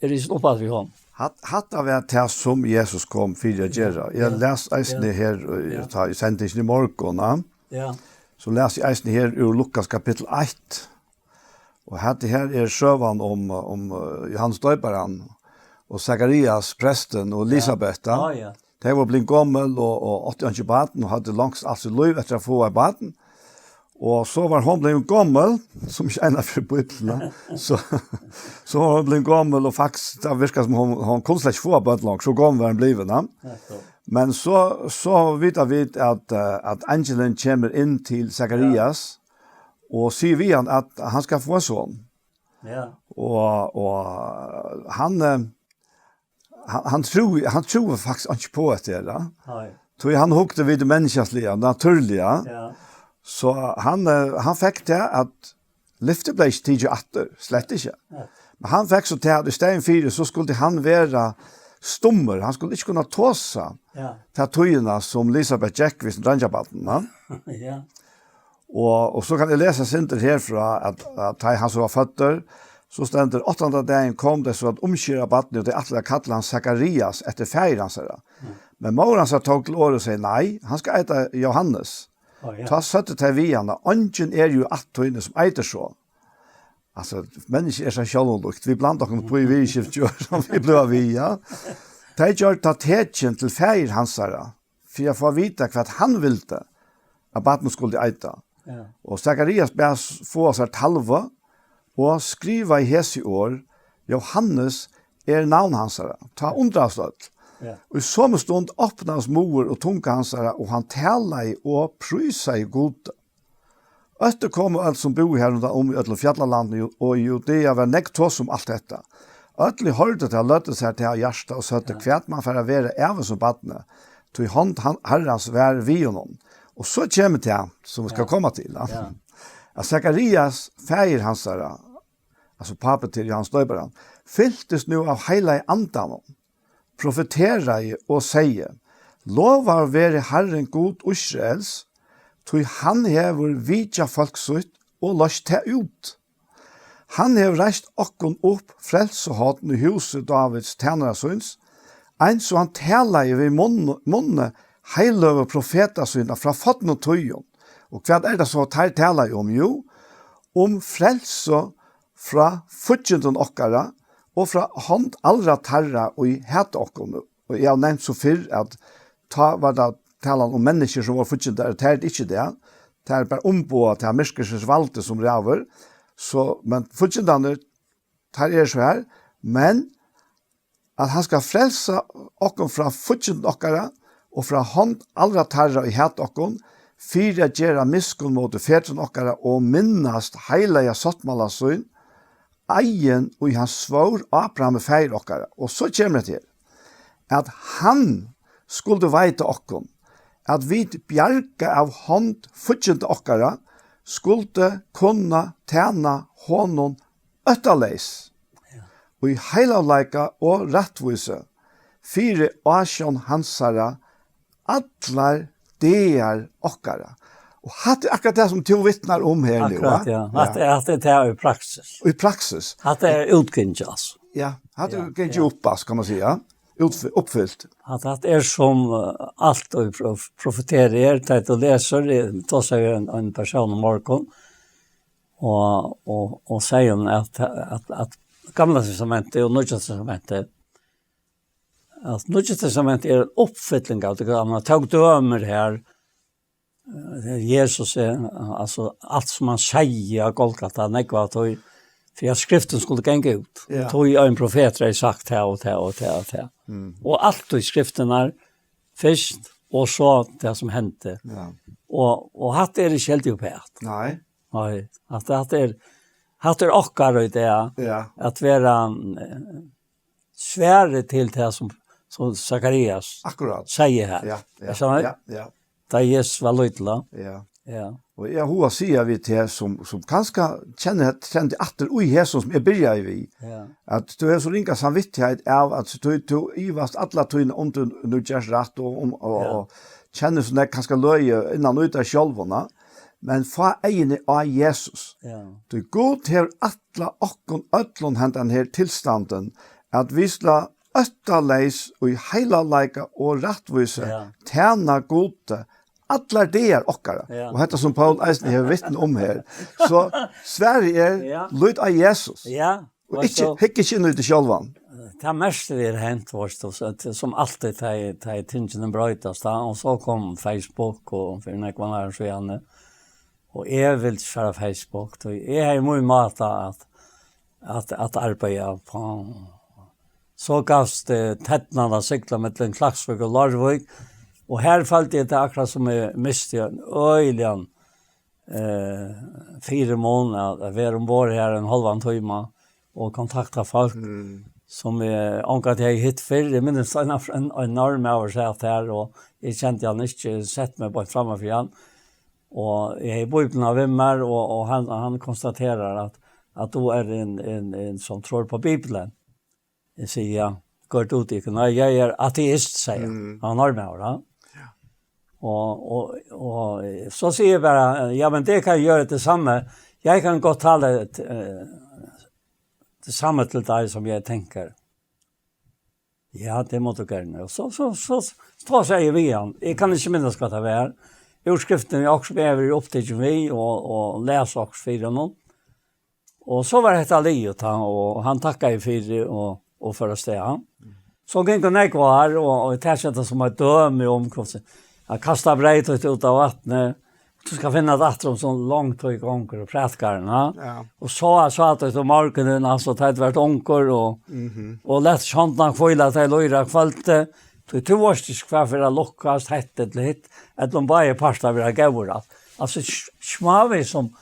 eri eg uppat við honum. Hat-, hatta var tað, sum Jesus kom fyri at gera. Eg, ja, les eisini, ja, her, eh, ja, tá í sendingini í morgun, ja. Ja. So les eg eisini her úr Lukas kapittul eitt. Og hatta her er søgan um, um, eh, Jóhannes Doyparan og Sakarias, prestin, og Elisabet, ja. Ja, ja. Tey vóru blivin gomul og, og áttu einki barn og høvdu longst alt sítt lív eftir at fáa eitt barn. Og so var hon blivin gomul, sum ikki egnar fyri Bíbliuna. So, so var hon blivin gomul, og faktiskt, tað virkar sum hon, hon kundi slett ikki fáa børn longur, so gomul var hon blivin, ja. Ja, so. Men so, so vita vit at, eh, at angelin kemur inn til Sakarias, ja, og sigur við hann at hann skal fáa ein son. Ja. Og, og hann, eh, hann, hann trúði, hann trúði faktiskt ikki á hetta her, ja. Nei. Tí hann hugdi við tí menniskjaliga, natúrliga. Ja. So hann, eh, hann fekk tað at lyftið bleiv ikki tikið aftur, slett ikki. Ja. Men hann fekk so tað at í staðin fyri, so skuldi hann vera stummur, hann skuldi ikki kunna tosa, ja, ta tíðina sum Elisabet gekk við sín dreingjabarn, ja. Ja. Og, og so kann eg lesa eitt sindur herfrá, at, at tá hann so var føddur, so stendur: Áttanda dagin kom tey so at umskera barnið, og tey ætlaðu at kalla hann Sakarias eftir faðir hansara. Mm. Men móðir hansara tók til orð og segði: Nei, hann skal eita Jóhannes. Ó, ja. Tá søgdu tey við hana: Eingin er jú ætt tíni, sum eitur so. Altso, menniskju er so sjálvum líkt. Vit blanda okkum upp í viðurskifti, sum vit blíva við, ja. Tey gjørdu tá tekin til faðir hansara, fyri at fáa at vita, hvat hann vildi, at barnið skuldi eita. Ja. Og Sakarias bað s-, fáa sær talvu og skrivaði hesi orð: Jóhannes er navn hansara. Tá undraðust øll. Ja. Og í somu stund opnaðist muður og tunga hansara, og hann talaði og prísaði Gud. Eftir komu øll, sum búðu har rundan um í øllum fjallalandinum, og í Judea var nógv tosað um alt hetta. Øll, ið hoyrdu tað, løgdu sær tað á hjarta og søgdu: Ja. Hvat man fara at vera av hesum barni? Tí hond han-, Harrans var við honum. Og so kemur tað, sum vit skal, ja, koma til, ja. Ja. At Sakarias, faðir hansara, altso pápi til Jóhannes Doyparan, fyltist nú av heilaga andanum, profeteraði og segði: Lovaður veri Harrin Gud Ísraels, tí hann hevur vitjað fólk sítt og loyst tað út. Hann hevur reist okkum upp frelsuhorn í húsi Dávids tænara síns, eins og hann talaði við munn-, munni heiløgu profeta sína frá fornum tíðum. Og hvat er tað so, teir talaðu um? Jú, um frelsu frá fíggindum okkara og frá hond allra teirra, ið hata okkum. Og eg havi nevnt so fyrr, at tá var tað talan um menniskjur, sum vóru fíggindar, tað er tað ikki í dag. Tað er bara umboðað tað myrkursins valdi, sum ræður. So, men fíggindarnir, teir eru so her, men at hann skal frelsa okkum frá fíggindum okkara og frá hond allra teirra, ið hata okkum, fyri at gera miskunn móti fedrum okkara og minnast heilaga sáttmála sín, eigin, ið hann svór Abrahami faðir okkara. Og so kemur hetta her, at hann skuldi veita okkum, at vit bjarga av hond fígginda okkara, skuldi kunna tæna honum óttaleys, í heilagleika og rættvísi, fyri ásjón hansara allar dagar okkara. Og hatta er akkurát tað, sum tú vitnar um her nú, Akkurát, va? Ja. Hatta er, hatta er tað í praksis. Í praksis. Hatta er útgingið, altso. Ja, hatta er Ja, gingið ja. upp, altso, kann man siga. Utf-, uppfylt. Hatta, hatta er sum, eh, alt og prof-, profetering er, tað tú lesur, eh, tosaði ein, ein persón í morgun, og, og, og segði hann at, at, at Gamla Testamentið og Nýggja Testamentið, at Nýggja Testamentið er ein uppfylling av tí gamla. Tók dømir her, eh, Jesus er, altso, alt sum hann segði á Golgata, nógv av tí, fyri at skriftin skuldi ganga út. Ja. Tí ein profetur hevði sagt tað og tað og tað og tað. Mm. Og alt í skriftinum er fyrst, og so tað sum hendi. Ja. Og, og hatta er ikki heldur upp at. Nei. Nei, hatta, hatta er, hatta er okkara í dag, Ja. at vera, eh, svarið til tað sum, sum Sakarias Akkurát. segði her. Ja, ja, Ert tú samdur? ja, ja, Tá Jesus var lítil, ja. ja. Ja. Og eg havi hug at siga við teg sum, sum kanska kennir, kennir aftur í hesum sum eg byrjaði við, Ja. at tú hevur so ringa samvittigheit av at tú, tú ivast alla tíðina um tú nú gerst rætt og, um, og, Ja. og kennir so nógv kanska løgið innan í tær sjálvan, men fá eyguni á Jesus. Ja. Tí Gud hevur ætlað okkum øllum hendan her tilstandin, at vit skulu óttaleys í heilagleika og rættvísi Ja. tæna Gudi allar dagar okkara. Ja. Og hetta sum Paul eisini hevur vitni um her. So svarið er, Ja. lít á Jesus. Ja. Og Veitst ikki, tú, hygg ikki inn í teg sjálvan. Tað mesta er hent, veitst tú, so at, sum altíð, tá ið, tá ið tingini broytast, tá, og so kom Facebook og fyri nógvan árum síðani, og eg vildi ikki fara á Facebook, tí eg hevði mín máta at, at, at arbeiða uppá. So gavst, eh, ternan at sigla millum Klaksvík og Leirvík, og her føldi eg tað akkurát sum eg misti ein øgiligan, eh, fyrimun at, at vera umborð her ein hálvan tíma og kontakta fólk Mm. sum eg ongantíð hevði hitt fyrr. Eg minnist ein, ein, ein norðmaður sat her, og eg kendi hann ikki, sett meg beint framman fyri hann. Og eg hevði Bíbliuna við mær, og, og hann, hann konstaterar at, at tú er en, en, en som tror på Bibelen. Eg sigi, ja, hvar er tú, Dikon? Nei, jeg er ateist, sier han. Mm. Han har med, da. Og, og, og så sier jeg bare, ja, men det kan gjøre det samme. Jeg kan godt tale, eh, det samme til deg som jeg tenker. Ja, det må du gerne. Og så, så, så, så sier jeg vi han. Jeg kan ikke minnes hva det var. Utskriften er også med, vi er opptatt vi, og, og leser også fire nå. Og so var hetta liðugt, og hann takkaði fyri og, og fór av stað. So gingu nógv ár, og, og eg taki hetta sum eitt dømi um hvussu at kasta breyt út, út av vatni. Tú skal finna tað aftur um so long tíð gongur og prædikar, ha? Ja. Og so, so at tú morgunin, altso, tá tú vart ungur og, Mhm. og læt hondina hvíla teg lýra kvøldið, tí tú veitst ikki hvat fer at lukkast, hetta ella hitt, ella um báðir partar verða góðir, al-, altso, s-, smávegis sum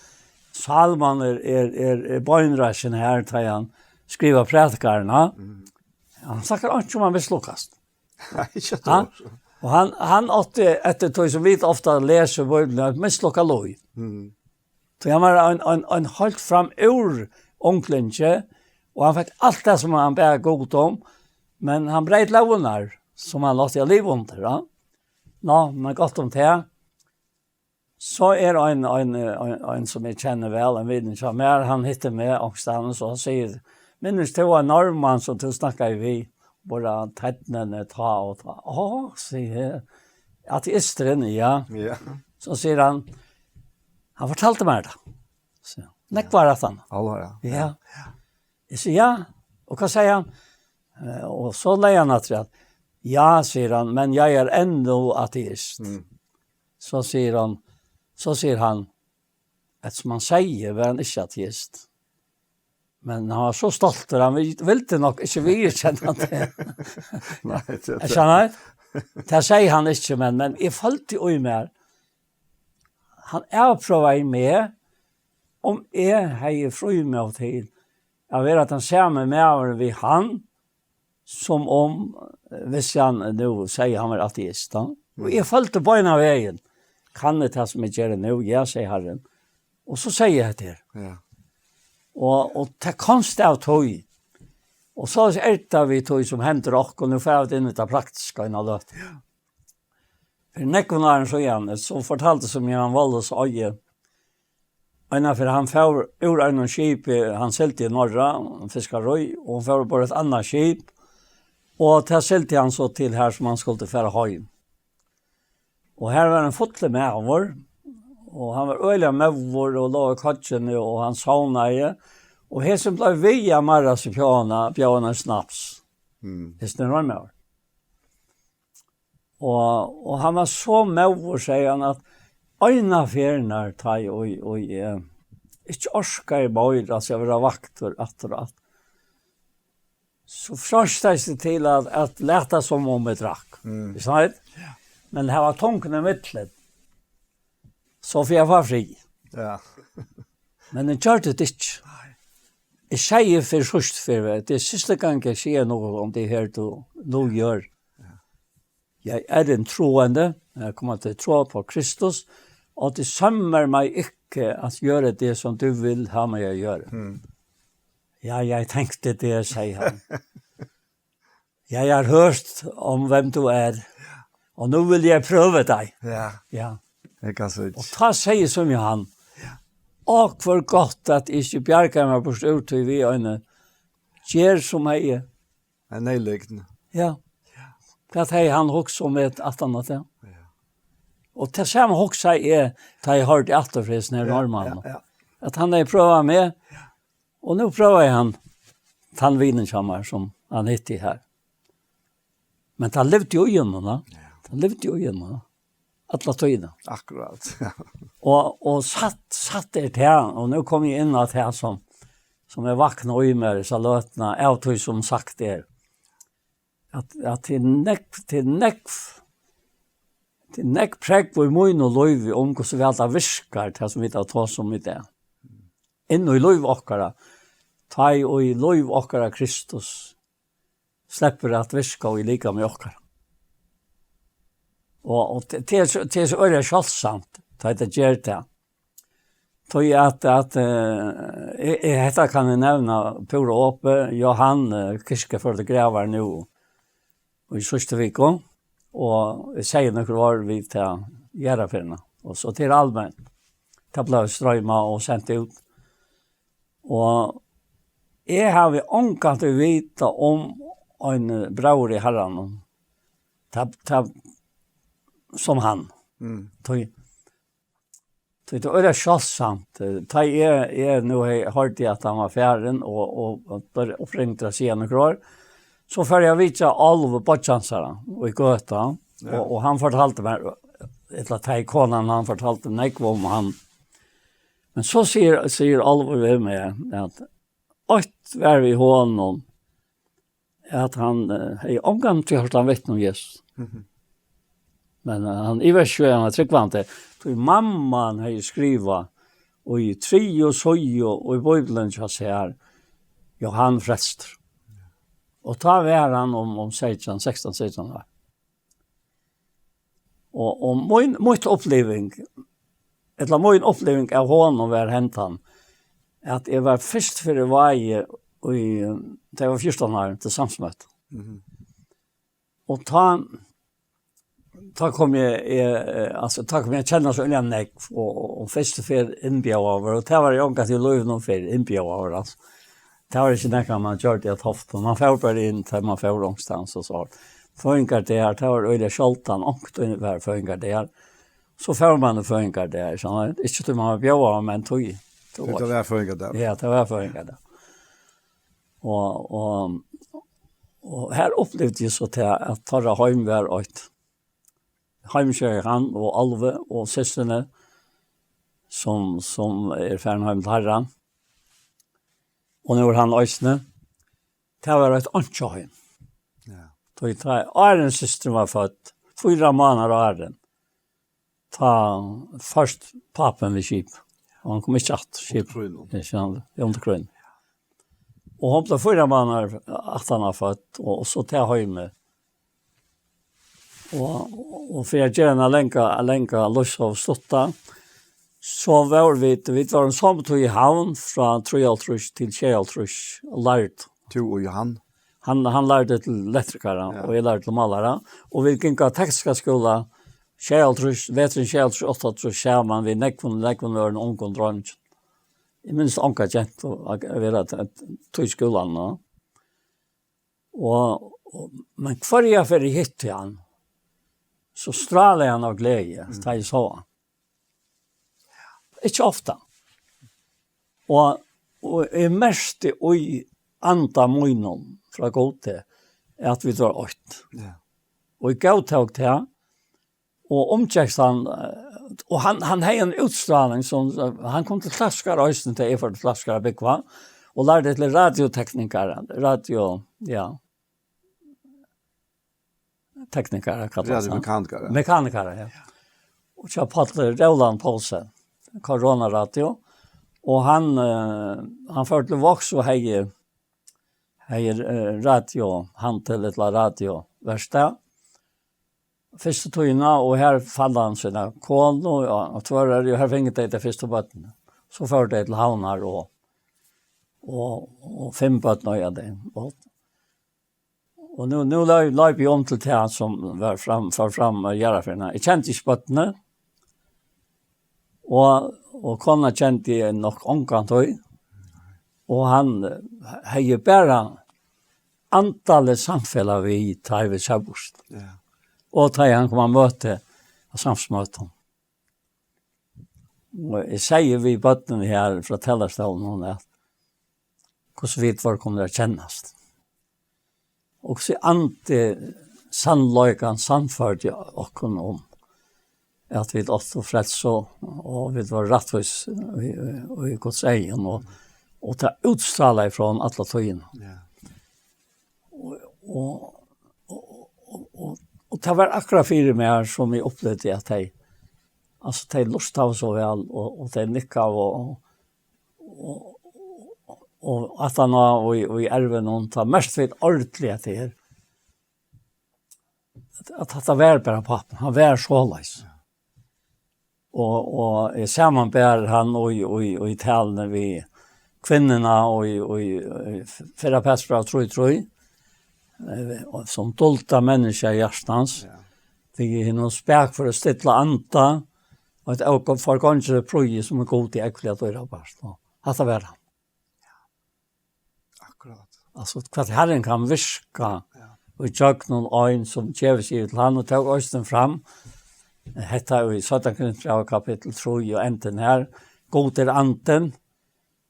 Salman er, er, er, er beinreisin her, tá hann skrivar prædikararnar. Mm. Hann snakkar einki um hann mislukkast. Nei, ikki at Ha? Og hann, hann átti, eftir tí sum vit ofta lesa í Bíbliuni, eitt mislukkað lív. Mm. Tí hann var ein, ein, ein heilt fram úr unglingi, og hann fekk alt tað sum hann bað Gud um, men hann breyt lógirnar, sum hann átti at liva undir, ja. Nå, men gott um tað. So er ein, ein, ein, ein sum eg kenni væl, ein vinur hjá mær, hann hittir meg onkustaðni, so hann sigur, "Minnist tú ein norðmann sum tú snakkaði við, bara ternini tá og tá?" "Á," sigi eg, "ateisturin, ja." Ja. So sigur hann, "Hann fortaldi mær tað." So, nógv var aftan. Alvara. Ja. Eg sigi, "Ja, og hvat sigur hann?" Eh, og so legði hann afturat. "Ja," sigur hann, "men jeg er ennå ateist." Mm. So sigur hann, so sigur hann, eftir sum hann segði, var hann ikki ateist. Men hann var so stoltur, hann vil-, vildi nokk ikki viðurkenna tað. Nei, tað, Eg skjønner. Tað segði hann ikki, men, men eg føldi í mær, hann avprøvaði meg, um eg hevði frímót til at vera tann sami maður við hann, sum um, eh, hvis hann nú sigur hann var ateist, da. Og eg følti beinanvegin, kann eg tað sum eg geri nú, ja, sigur Harrin. Og so sigi eg hetta her. Ja. Og, og tað komst av tí. Og so er tað við tí sum hendir okkum, nú fara vit inn í tað praktiska, eina løtu. Ja. Fyri nógvum árum síðan, so fortaldi sum Jóhan Wallace Oye, eina ferð hann fór úr einum skipi, hann sigldi í Norra, fiskarí, og hann fór upp á eitt annað skip, og tað sigldi hann so til her sum hann skuldi fara heim. Og her var ein fullur maður, og hann var øgiliga móður og lá í koyggjuni, og hann sovnaði, og hesin bleiv við at marra seg, bjóða hann, bjóða hann ein snaps. Mm. Hesin er ein maður. Og, og hann var so móður, segði hann, at eina ferðina, tá eg, og, og, eh, ikki orkaði meir, altso, at vera vaktur aftur og aftur, so freistaðist eg til at, at lata sum um eg drakk. Mm. Ikki sant? Ja. Men har var tungan í millum. So fyri at fáa frið. Ja. Men eg gjørdi tað ikki. Nei. Eg segði fyri síðstu ferð, tað er síðsta gang eg sigi nakað um tað her, tú nú gjør. Ja. Jeg er en troende, jeg kommer til å tro på Kristus, og det sømmer meg ikke at gjøre det som du vil ha meg å gjøre. Mm. Ja, jeg tenkte det, sier han. Jeg har hørt om hvem du er, og nå vil jeg prøve deg. Ja. Ja. Jeg kan så Og ta sier sum Jóhan, og hvor gott at eg ikki bjargaði meg burt úr tí við eini gerð sum hevði. En nedlygn. Ja. Hvat hevði hann hugsað um meg aftan á tað? Ja. Og tað sama hugsaði eg, tá eg hoyrdi aftur frá hesum her Ja, norðmanninum. Ja, ja. At hann hevði prøvað meg, og nú prøvaði hann tann vinin hjá mær, sum hann hitti her. Men hann livdi jo í honum, da. Ja. Hann livdi jo í honum, da. Alla tíðina. Akkurát, ja. Og, og satt, satt er tað, og nú kom eg inn á tað sum, sum eg vakna í mær, hesa løtuna, av tí sum sagt er. At, at tað er nógv, tað er nógv, tað er nógv prógv í mínum lívi um hvussu væl tað virkar, tað sum vit hava tosað um í dag. Inn í lív okkara, tá ið í lív okkara Kristus sleppur at virka í likami okkara. Og, og tað, tað er so, tað er so øgiliga sjáldsamt, tá tað ger tað. Tí at, at, eh, eg, eg, hetta kann eg nevna púra opið. Jóhan, eh, Kirke førdi til gravar nú í síðstu viku, og eg segði nøkur orð við ta jarðarferðina. Og so til alment. Tað bleiv streymað og sent út. Og eg havi ongantíð vitað um ein bróður í Harranum, tað, tað, sum hann. Mm. Tí, tí tað er sjáldsamt. Tá eg, eg nú he-, hoyrdi, at hann var farin, og, og, og ber uppringdur at siga nøkur orð, so fór eg at vitja Álvu, beiggja hansara, í Gøta, Ja. og, og hann fortaldi mær, ella tá ið konan, hann fortaldi nógv um hann. Men so sigur, sigur Álvur við meg, at eitt var við honum, at hann, eh, hevði ongantíð hoyrt hann vitna um Jesus. Mhm. Men, eh, hann ivaðist ikki, hann var trúgvandi. Tí mamman hevði skrivað í triðju síðu í Bíbliuni hjá sær, Jóhan Frelstur. Og tá var hann um, um seytjan, sekstan, seytjan ár. Og, og mín, mítt uppliving, ella mín uppliving av honum var hendan, at eg var fyrst fyri vági í, tá eg var fjúrtan ár, til samsmøti. Mhm. Og tá, tá kom eg, eg, eh, altso, tá kom eg at kenna so øgiliga nógv, og, og, og fyrstu ferð innbjóðaður, og tað var eg ongantíð í lívinum fyrr, innbjóðaður, altso. Tað var ikki nakað, man gjørdi at hofta. Man fór bara inn, tá man fór onkustaðni og so. Føðingardagar, tað var øgiliga sjáldan, onkuntíð var føðingardagar. So fór man í føðingardagar, so ikki tí man var bjóðaður, men tí. Tí tað var føðingardagur. Ja, tað var føðingardagur. Og, og, og her upplivdi eg so tað, at teirra heim var eitt heimkjøði, hann og Álvi og systrini, sum, sum er farin heim til Harran. Og nú er hann eisini. Tað var eitt einki heim. Ja. Tí tá, áðrenn systirin var fødd, fýra mánaðir áðrenn, tá fórst pápin við skip. Og hann kom ikki aftur, skip. Undir krígnum. Ikki hann, ja, undir krígnum. Og hon bleiv fýra mánaðir aftan á fødd, og, og so til heim. Og, og fyri at gera eina langa, langa lívssøgu stutta, so vóru vit, vit vóru somu tíð í Havn frá trýoghálvtrýss til sjeyoghálvtrýss og lærdu. Tú og Johan? Hann, hann lærdi til elektrikara, ja, og eg lærdi til málara. Og vit gingu á tekniska skúla, sjeyoghálvtrýss, veturin sjeyoghálvtrýss, áttaoghálvtrýss saman við nógvum, nógvum øðrum ungum dreingjum. Eg minnist onga gentu at vera t-, t-, tí í skúlanum, no. Og, og, men hvørja ferð eg hitti hann, so strálaði hann av gleði, mm, tá eg sá hann. Ikki ofta. Og, og eg merkti í anda mínum frá Gudi, at vit vóru eitt. Ja. Og eg góðtók tað, og umgekst hann, eh, og hann, hann hevði eina útstráling sum, eh, hann kom til Klaksvíkar eisini, tá eg fór til Klaksvíkar at búgva, og lærdi til radioteknikara, radio, ja. Teknikara, kallar tað. Radiomekanikarar. Mekanikarar, ja. Og so Páll Róland Poulsen, Koronaradio, og hann, eh, hann fór til Vágs og hevði, hevði, eh, radiohandil, ella radioverkstað. Fyrstu tíðina, og her fann hann sína konu, ja, og Tvøroyri, og her fingu tey tey fyrstu børnini. So fóru tey til Havnar og, og, og fimm børn eiga tey. Og, og nú, nú leyp, leyp eg um til tað sum var fram, fór fram á jarðarferðina. Eg kendi ikki børnini, og, og kona kendi eg nokk ongantíð. Og hann, eh, hevði bara andaligt samfelag við, tá ið vit sóust. Ja. Og tá ið hann kom á møti, á samsmøtum. Og eg segði við børnini her frá talarstolinum, at hvussu vit vóru komnir at kennast. Og hvussu andi sannleikan sannførdi okkum um, at vit áttu frelsu, og vit vóru rættvís í, í, í Guds eygum, og, og tað útstrálaði frá honum alla tíðina. Ja. Og, og, og, og, og, og tað var akkurát fyri mær, sum eg upplivdi, at tey, altso, tey lurtaðu so væl, og, og tey nikkaðu, og, og, og, og aftan á, og í, og í ervinum, tá merktu vit ordiliga, at tað er, at, at hatta var bara pápin, hann var soleiðis. Og, og eg samanber hann í, í, í taluni við kvinnuna í, í, í fyrra Pætursbræv trý trý, eh, og sum dulda menniskja hjartans, ja, við hinum spakføra stilla anda, og eitt ógv-, forgongiligt prýði, sum er Gudi ógvuliga dýrabart. Og hatta var hann. Akkurát. Altso, hvat Harrin kann virka, ja, í gjøgnum ein, sum gevur seg yvir til hann, og tók eisini fram hetta í Seinna Korintbræv, kapittul trý og endin her. Gud er andin,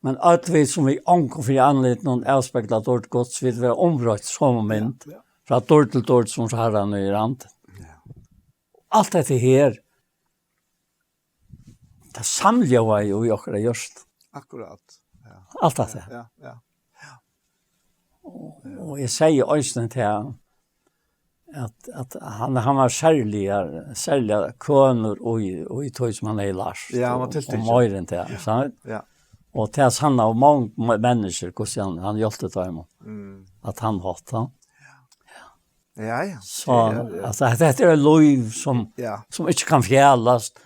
men øll vit, sum við ongum fyri andlitinum avspegla dýrd Guds, vit verða umrøtt somu mynd, ja, ja, frá dýrd til dýrd, sum frá Harranum er andin. Ja. Alt hetta her, tað samljóðaði í okkara hjørtu. Akkurát. Ja. Alt hatta. Ja, ja, ja. Og, og eg sigi eisini til hann, at, at hann, hann var serliga, serliga kønur í, í tí sum hann hevði lært. Ja, hann var og, og tiltikin. Meira enn tað, ja, sant? Ja. Og tað sannaðu mong me-, menniskju, hvussu hann, hann hjálpti teimum. Mm. At hann hátt, ja. Ja, ja. So, tað er, ja, at, at hetta er eitt lív sum, ja, sum ikki kann fjalast,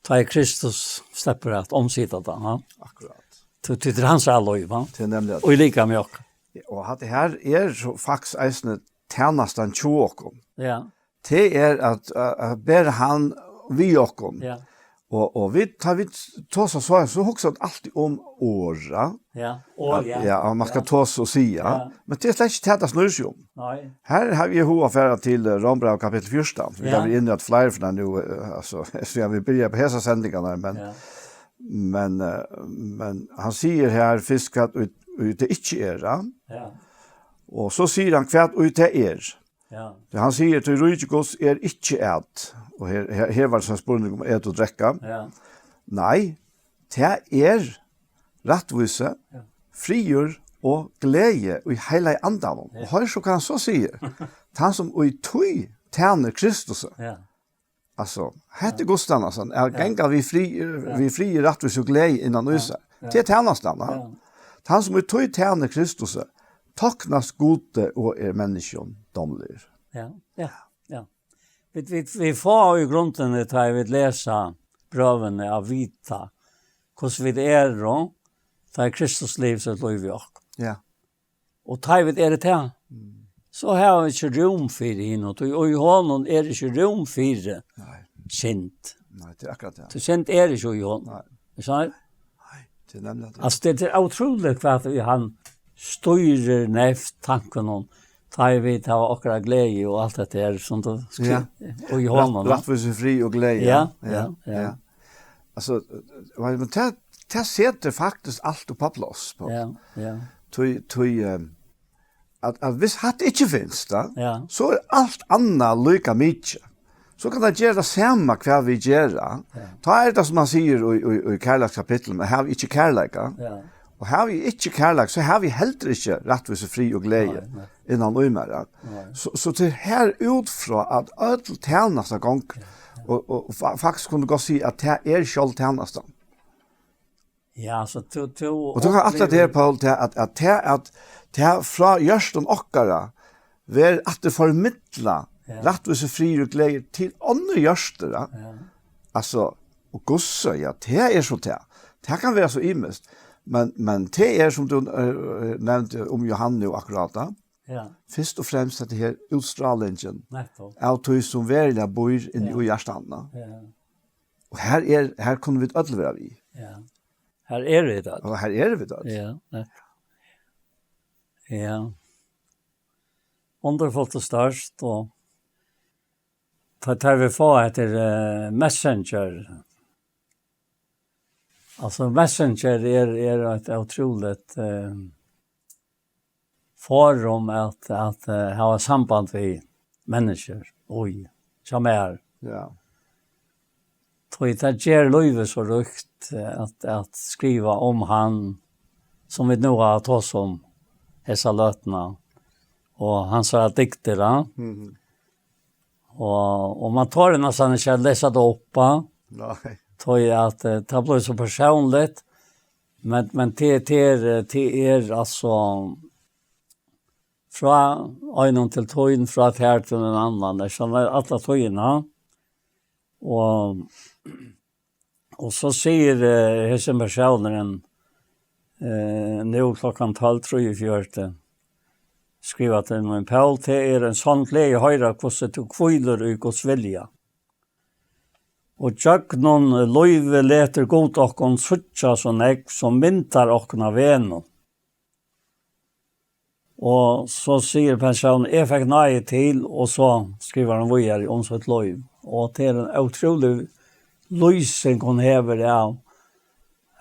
tá ið Kristus sleppur at umsita tað, ja. Akkurát. Tí, tí tað er hansara lív, ja. Tað er nemliga. Og í likami okkara. Og hatta her er so faktiskt eisini tænastan hjá okkum. Ja. Tað er at, at, at bera hann við okkum. Ja. Og, og vit, tá vit tosa so, so hugsar vit altíð um orða. Ja, orð, ja. Ja, og man skal, ja, tosa og siga. Ja. Men tað er slett ikki tað, tað snýr seg um. Nei. Her havi eg hug at fara til, eh, Rómbræv kapittul fjúrtan. Vit, ja, hava verið inni á fleiri, fyri nú, eh, altso, so ja, vit byrja á hesar sendingarnar, men, ja, men, eh, men hann sigur her fyrst hvat í, í tað ikki er, ja. Ja. Og so sigur hann hvat í tað er. Ja. Tí hann sigur, tí ríki Guds er ikki at, og her, her, her var tað so spurning um at eta og drekka. Ja. Nei, tað er rættvísi, ja, friður og gleði í heilaga andanum. Ja. Og hoyr so, hvat hann so sigur. Tann sum í tí tænir Kristus. Ja. Altso, hetta er, ja, gudstænastan, at, ja, ganga við frí, ja, við friði, rættvísi og gleði innan í, ja, sær. Ja. Tað er tænastan, ja. Ja. Tann sum í tí tænir Kristusi, toknast Gudi og er menniskjum dámligur. Ja, ja, ja. Vi, vi, vi får jo i grunden, det har vi læsa brøvene av vita, hvordan vi er, og det er Kristus liv, så liv i oss. Ja. Og tar vi det til, så har vi ikke rom for det, og, og i hånden er det ikke rom for det. Nei. Sint. Nei, det er akkurat det. Så sint er det ikke i hånden. Nei. Ikke sant? Nei, det er nemlig det. Altså, det, det er utroligt hva at vi han styrer neft tanken om, tar vi ta akkurat glede og alt det der, som du skriver, ja, og i hånden, rættvísi, frið og gleði. Ja, ja, ja. Altså, men det, det setter faktisk alt på plass på. Ja, ja. Tøy, tøy, eh, at, at hvis hatt ikke finnes, da, ja, så er alt annet lykke mye. Så kan det gjøre det samme hva vi gjør. Ja. Da er det som man sier i, i, i kærlighetskapitlet, men har vi ikke kærlighet? Ja. Og har vi ikke kærlighet, så har vi heller ikke rættvísi, frið og gleði. Nei, nei. Innan í mær. Ja. Nei. Så, så til her ut fra at alt tjeneste ganger, ja, ja, og, og fa-, faktisk kunne du godt si at det er selv tjenesten. Ja, så to, to. Og du har alt det her, Paul, til at, at, til at, til fra hjørsten okkara, ver at det formidla, ja, rættvísi, frið og gleði til andre hjørster, ja. Ja. Altså, og gosse, ja, det er så det. Det kan være så imest. Men, men det er som du, eh, nevnte om Johanne og akkurat da. Ja. Først og fremst dette her utstrålingen, nettopp, av tøy som verilig bor inni, ja, i hjertene. Ja. Og her er, her kunne vi alle være vi. Ja. Her er vi der. Og her er vi der. Ja, nettopp. Ja. Wonderful to start, og ta, ta vi få etter, eh, Messenger. Altså, Messenger er, er et utroligt, eh, forum at, at, eh, ha samband við menniskjur, og í, som er. Ja. Tøy, det gjør livet så rykt, eh, at, at skriva om han, som vi nå har tås om, hesa løtene, og han sa dikter, da. Mhm. Og, og man tør nesten ikke lese det opp, va? Nei. Tøy at, eh, det blir så personligt, men, men til, til, til er altså fra en til to, fra til til en annen, det er sånn at alle tøyene, og, og så sier, eh, hese personen, eh, nå klokken tolv treogfyrre, skriver til meg: «Paul, det er en sånn glede å høre hvordan du hviler i Guds vilje. Og gjøgnon løyve letur Gud okkum síggja so nógv, sum myndar okkum av vegnum.» Og so sigur persónurin: «Eg fekk náði til», og so skrivar hann víðari um sítt lív. Og tað er ein ótrúlig lýsing, hon hevur av,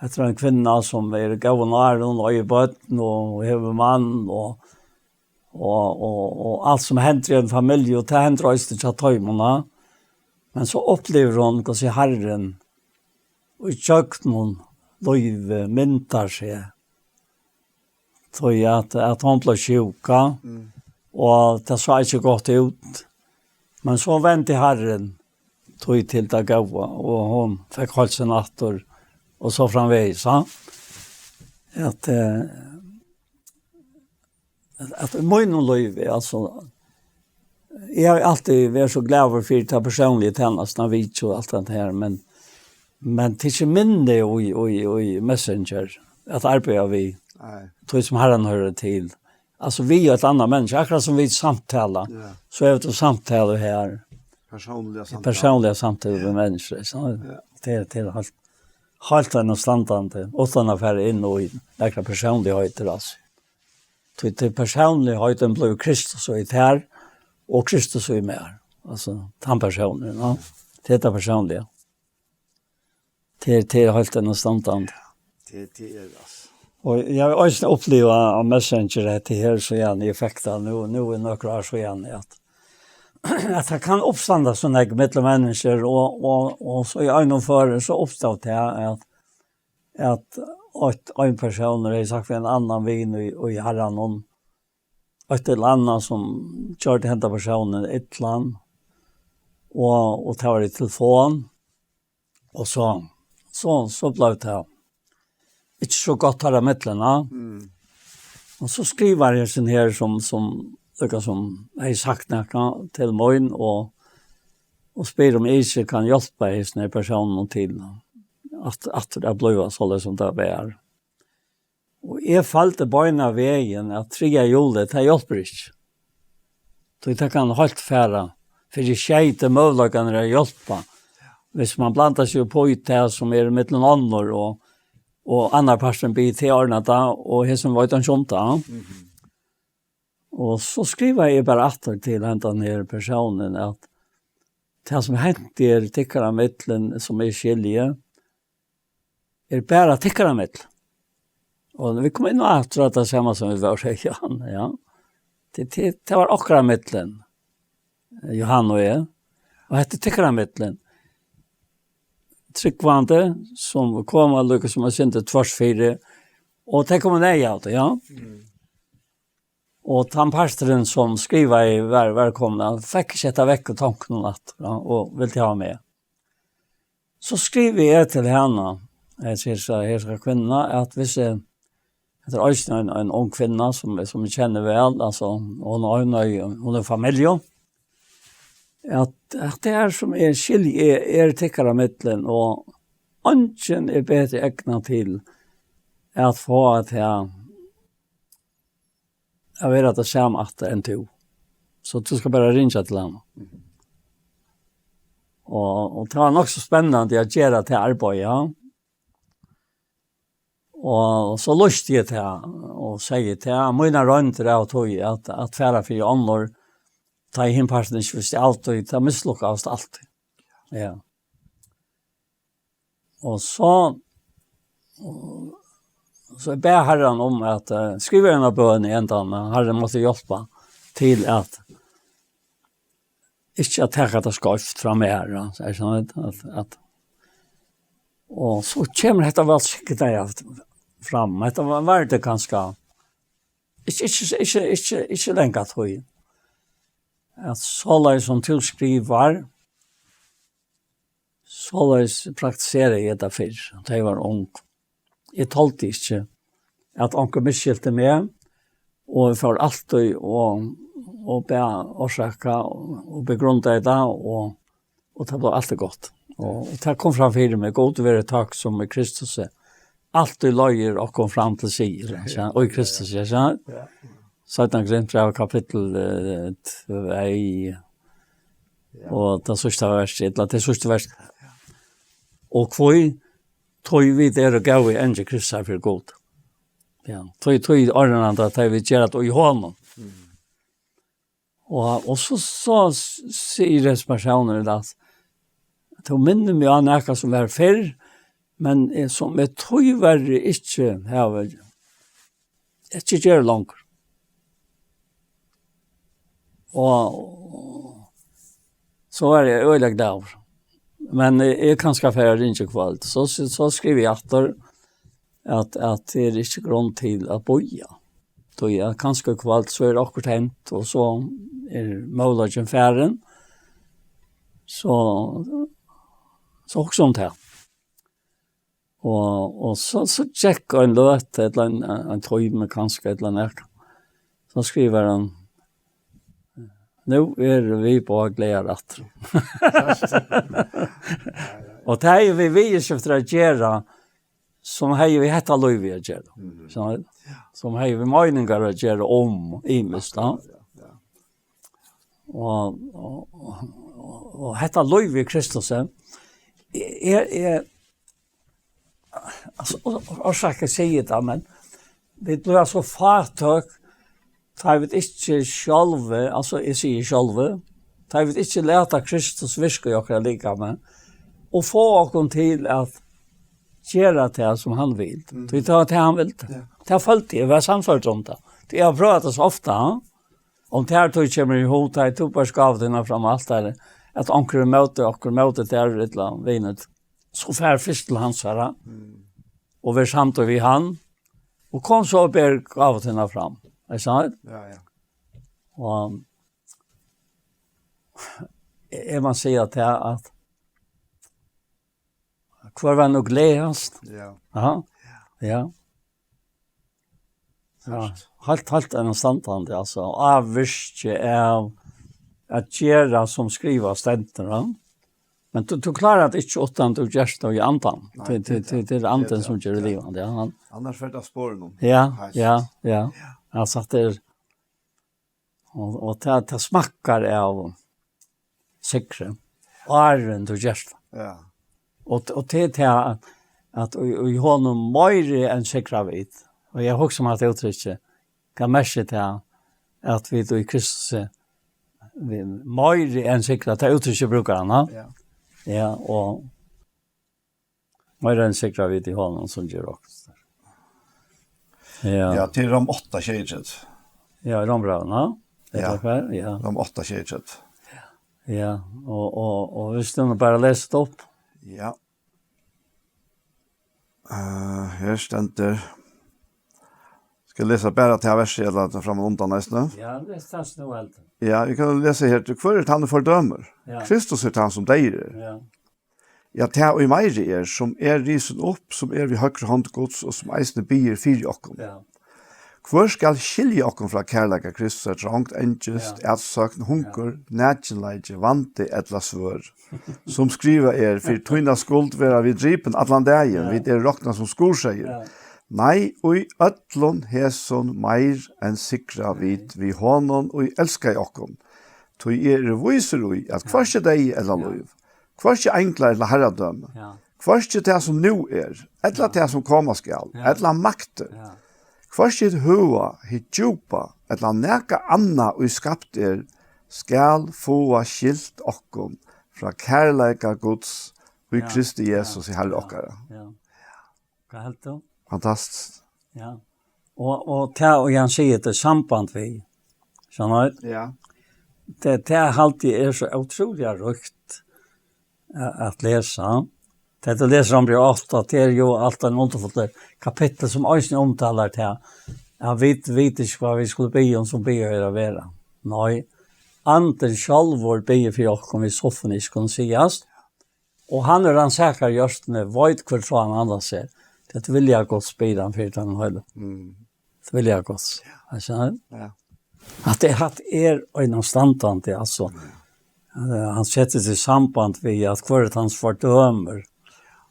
hetta er ein kvinna, sum er í góðum árum og eigur børn og hevur mann og, og, og, og alt sum hendir í ein familju, og tað hendir eisini hjá teimum, ja. Men so upplivir hon, hvussu Harrin í gjøgnum lívið myndar seg, tí at, at hon bleiv sjúk, ja, mm, og tað sá ikki gott út. Men so vendi Harrin tí til tað góða, og hon fekk heilsuna aftur, og so framvegis, ja. At, eh, at, at í mínum lívi, altso, eg havi altíð verið so glaður fyri ta persónligu tænastuna, vitja og alt det her, men, men tað er ikki minni í, í, í Messenger at arbeiða við. Nei. Tí sum Harrin hoyrir til. Altso, við eitt annað menniskja, akkurát sum vit samtala, ja, so er tað samtala her. Persónliga samtala. Persónliga samtala við menniskju, so, ja, tað er, tað er heilt, heilt enn og standandi, uttan at fara inn í nakrar persónligheitir, altso. Tí til persónligheitin blívur Kristus í tær, og Kristus í mær. Altso, tann persónurin, ja. Tað er tað persónliga. Tað er, tað er heilt enn og standandi. Tað, tað er, altso. Og eg havi eisini upplivað á Messenger, hetta her, so ja, eg fekk tað nú, nú í nøkur ár, so ja, at, at tað kann uppstanda so nógv millum menniskju, og, og, og so í einum føri, so uppstóð tað, at at eitt, ein persónur hevði sagt við ein annan vin í, í Harranum, eitt ella annað sum gjørdi henda persónin illan, og, og tað var í telefon, og so, so, so bleiv tað ikki so gott teirra millum, ja. Mm. Og so skrivar hesin her, sum, sum, líka sum, hevði sagt nakað til mín, og, og spyr um eg ikki kann hjálpa hesin her persónin til at, at tað blívur soleiðis, sum tað var. Og eg føldi beinanvegin, at triðja juli, tað hjálpir ikki. Tí tað kann heilt fara fyri skeyti møguleikarnar at hjálpa. Hvis man blandar seg upp í tað, sum er millum onnur, og, og annar parturin biður teg ordna tað, og hesin veit einki um tað. Og so skrivaði eg bara aftur til hendan her persónin, at tað, sum hent er tykkara millum, sum eg skilji, er bara tykkara millum. Og vit koma inn á aftur at tað sama, sum vit vóru, segði hann, ja. Tað, tað, tað var okkara millum, Jóhan og eg. Og hetta er tykkara millum. Trúgvandi, sum koma líka sum eitt sindur tvørtfyri, og tey koma neyð av tí, ja. Og tann parturin, sum skrivaði, var velkomin, hann fekk ikki hetta vekk úr tonkunum aftur, ja, og vildi hava meg. So skrivi eg til hana, eg sigi, so her skal kvinna, at hvis eg, hetta er eisini ein, ein ung kvinna, sum, sum eg kenni væl, altso, hon er, hon er, hon er familju, at, at tað er, sum eg skilji, er, er tykkara millum, og eingin er betri egna til at fáa tað at vera tað sama aftur enn tú. So tú skal bara ringja til hana. Og, og tað var nokk so spennandi at gera tað arbeiðið, ja. Og so lýsti eg tað, og segði tað, mínar royndir av tí at, at fara fyri onnur, tá ið hin parturin ikki visti av tí, tað mislukkaðist altíð. Ja. Og so, so eg bað Harran um at, eh, skriva eina bøn í endan, at Harrin mátti hjálpa til at ikki at taka tað skeivt frá mær, ja, so er sånn at, at, at, og so kemur hetta væl sikkurt fram, hetta var, var tað kanska, ikki, ikki, ikki, ikki, ikki langa tíð, at soleiðis sum tú skrivar, soleiðis praktiseraði eg tað fyrr, tá eg var ung. Eg toldi ikki, at onkur misskilti meg, og eg fór altíð og, og bað orsaka og, og begrundaði tað, og, og tað bleiv altíð gott. Og, og tað kom fram fyri meg, Gud veri takksom í Kristusi, altíð leiðir okkum fram til sigur, ja, og í Kristusi, ja, ja. Seinna Korintbræv, kapittul, eh, tvey, og tað síðsta vers, ella tað síðsta vers. Og hví, tí vit eru góðir ergingir Kristi fyri Gud. Ja, tí, tí orðin hann, at tey vit gera tað í honum. Og, og so, so s-, sigur hesin persónurin at, tú minnir meg á nakað sum var fyrr, men, eh, sum eg tíverri ikki havi, ikki geri longur. Og so var eg øgiliga glaður. Men eg, eg kanska fari at ringja í kvøld. So, so, so skrivi eg aftur at, at tað er ikki grund til at bíða. Tí at kanska í kvøld, so er okkurt hent, og so er møguleikin farin. So, so hugsa um tað. Og, og so, so gekk ein løta, ella ein, ein tími kanska, ella nakað. So skrivar hann, "Nú eru vit báðir glaðir aftur." Og tað er við viðurskiftir at gera, sum hevði við hetta lívið at gera. Mhm. So, ja, sum hevði við meiningar at gera um ymiskt, ja. Akkurát, ja, ja. Og, og, og, og hetta lívið í Kristus, eh, er, er, altso, og, og, orsaka eg sigi tað, men vit blíva so fátøk, tá vit ikki sjálvi, altso, eg sigi sjálvi, tá vit ikki lata Kristus virka í okkara likami, og fáa okkum til at gera tað, sum hann vil. Mhm. Tí tað var tað, hann vildi. Ja. Tað føldi eg, eg var sannførdur um tað. Tí eg havi prøvað tað so ofta, ha? Um tær tí kemur í hug, tá ið tú ber gávu tína fram á altarið, at onkur er móti, onkur er móti tær, ella vinur, so far fyrst til hansara, mm, og ver samdur við hann, og kom so og ber gávu tína fram. Er sant? Ja, ja. Og eg, eg má siga tað, at hvør var nú glaðast? Ja. Aha. Ja. Ja, heilt, heilt enn standandi, altso, avvirki av at gera sum skrivað stendur, ja. Men tú, tú klárar tað ikki uttan tú gerst tað í andan. Nei, Til, til, tað er til, tað, til tað er andin tað, sum ger tað. Livandi, ja. Hann, Annars fer tað av sporunum. Ja, Heilt. Ja, ja. Ja. Altso, at tað er, og, og tað, tað smakkar av sigri, áðrenn tú gerst tað. Ja. Og, og tað er tað at, at í, í honum meiri enn sigra vit. Og eg hugsi um at úttrykki, hvat merkir tað, at vit í Kristus er, vit meiri enn sigra, tað úttrykki brúkar hann, ha? Ja. Ja, og meira enn sigra vit í honum sum ger okkum sterk. Ja. Ja, til Rom átta sjeyogtretivu. Ja, Rómbrævið, ja. Er Ja. tað hvar? Ja. Rom átta sjeyogtretivu. Ja, og, og, og hvis du nú bara lesur tað upp. Ja. Eh, her stendur. Skal eg lesa bara til versið, ella til fram og undan eisini? Ja, les tað sum tú heldur. Ja, vit kunnu lesa her. Hvør er tann, ið fordømir? Ja. Kristus er tann, sum deyður. Ja. Ja, tað ið meiri er, sum er risin upp, sum er við høgru hond Guds, og sum eisini biður fyri okkum. Ja. Hvør skal skilja okkum frá kærleika Kristus? Trongd, angist, Ja. atsókn, hungur, Ja. nakinleiki, vandi ella svørð? Sum skrivað er: Fyri tína skuld verða vit dripin allan dagin, Ja. vit eru roknað sum skurðseyðir. Ja. Nei, í øllum hesum meir enn sigra Nei. vit við honum, ið elskaði okkum. Tí eg eri vísur í, at Ja. hvørki deyði ella Ja. lív, hvørki einglar ella harradømi, Ja. hvørki tað, sum nú er, ella Ja. tað, sum koma skal, Ja. ella maktir, Ja. hvørki hitt høga, hitt djúpa, ella nakað annað, ið skapt er, skal fáa skilt okkum frá kærleika Guds í Ja. Kristi Ja. Jesus, í Herra Ja. okkara. Ja. Hvat helt tú? Fantastiskt. Ja. Og, og tað, og hann sigur, tað er samband við. Skjønner du? Ja. Tað, tað haldi eg er so ótrúliga ríkt a-, at lesa. Tað tú lesur um í átta, tað er jo alt ein undurfull kapittul sum eisini umtalar tað. Ja, vit vita ikki, hvat vit skulu biðja um, sum biðja er at vera. Nei, Andin sjálvur biður fyri okkum við sorgum, sum ikki kunnu sigast. Og hann rannsakar hjørtuni, veit, hvør tráð hann andas er. Tað vilja Guds biður hann fyri teimum heilu. Mm. Tað vilja Guds. Ja. Skjønner du? Ja. At tað, at tað er einastandandi, altso. Mm. Eh, hann setir seg í samband við, at hvør er tann, sum fordømir?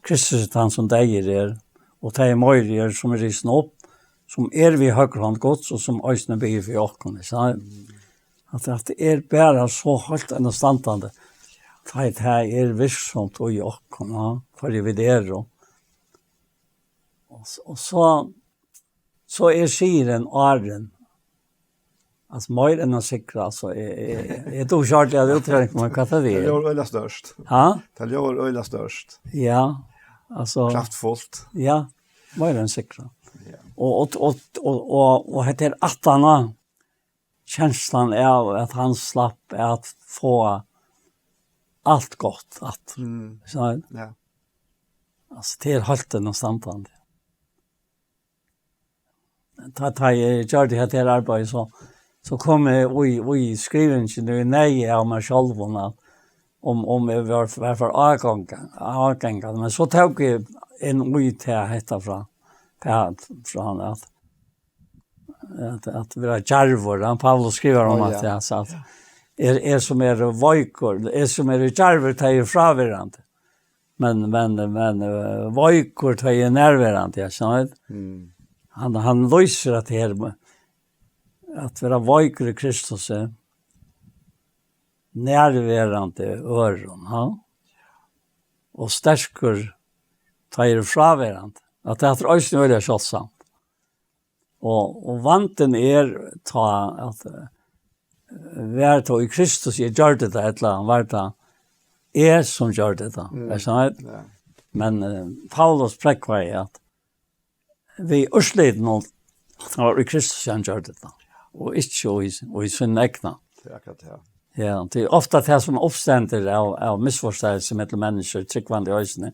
Kristus er tann, sum deyður er, og tað er meiri er, sum er risin upp, sum er við høgru hond Guds, og sum eisini biður fyri okkum, skjønner du? Mm. At, at tað er bara so heilt enn standandi. Tað, tað er virksamt í okkum, ja, hvørji vit eru. Og, s-, og so, so er sigrin áðrenn. Altso, meir enn at sigra, altso, eg, eg, eg, eg dugi ikki ordiliga at útrekna, men hvat tað Tað er. Ljóðar øgiliga stórt. Ha? Tað ljóðar øgiliga stórt. Ja, altso. Kraftfullt. Ja, meir enn sigra. Ja. Og, og, og, og, og, og hetta er aftan á kenslan av at hann slapp at fáa alt gott aftur. Mm. Skjønner du? Ja. Altso, tað er heilt enn standandi. Tá, tá eg gjørdi hetta her arbeiði, so, so kom eg í, í skrivingini, í neyð av mær sjálvum, at um, um eg var, var for ágang-, ágangandi. Men so tók eg inn í tað hetta frá, frá, frá hann, at, at, at vera djarvur. Hann, Paulus skrivar um Ó, at ja. tað, so at er, er sum er veikur, er sum er djarvur, tað er fráverandi. Men, men, men, eh, veikur, tað er nærverandi, ja, skjønner du? Mm. Hann, hann lýsir at her, at vera veikur í Kristus, eh, nærverandi øðrum, ha? Og sterkur, tá er fráverandi. At tað er eisini øgiliga sjáldsamt. Og, og vandin er tá at, eh, var tað í Kristus eg gjørdi tað, ella var tað eg sum gjørdi tað? Mm. Er sant? Ja. Men, eh, Paulus prógvaði at við úrslitinum, at tað var í Kristus hann gjørdi tað, og ikki í, í sín egna. Tað er akkurát tað. Ja, tað er ofta tað sum uppstendur av, av misforståelse millum menniskju, trúgvandi eisini,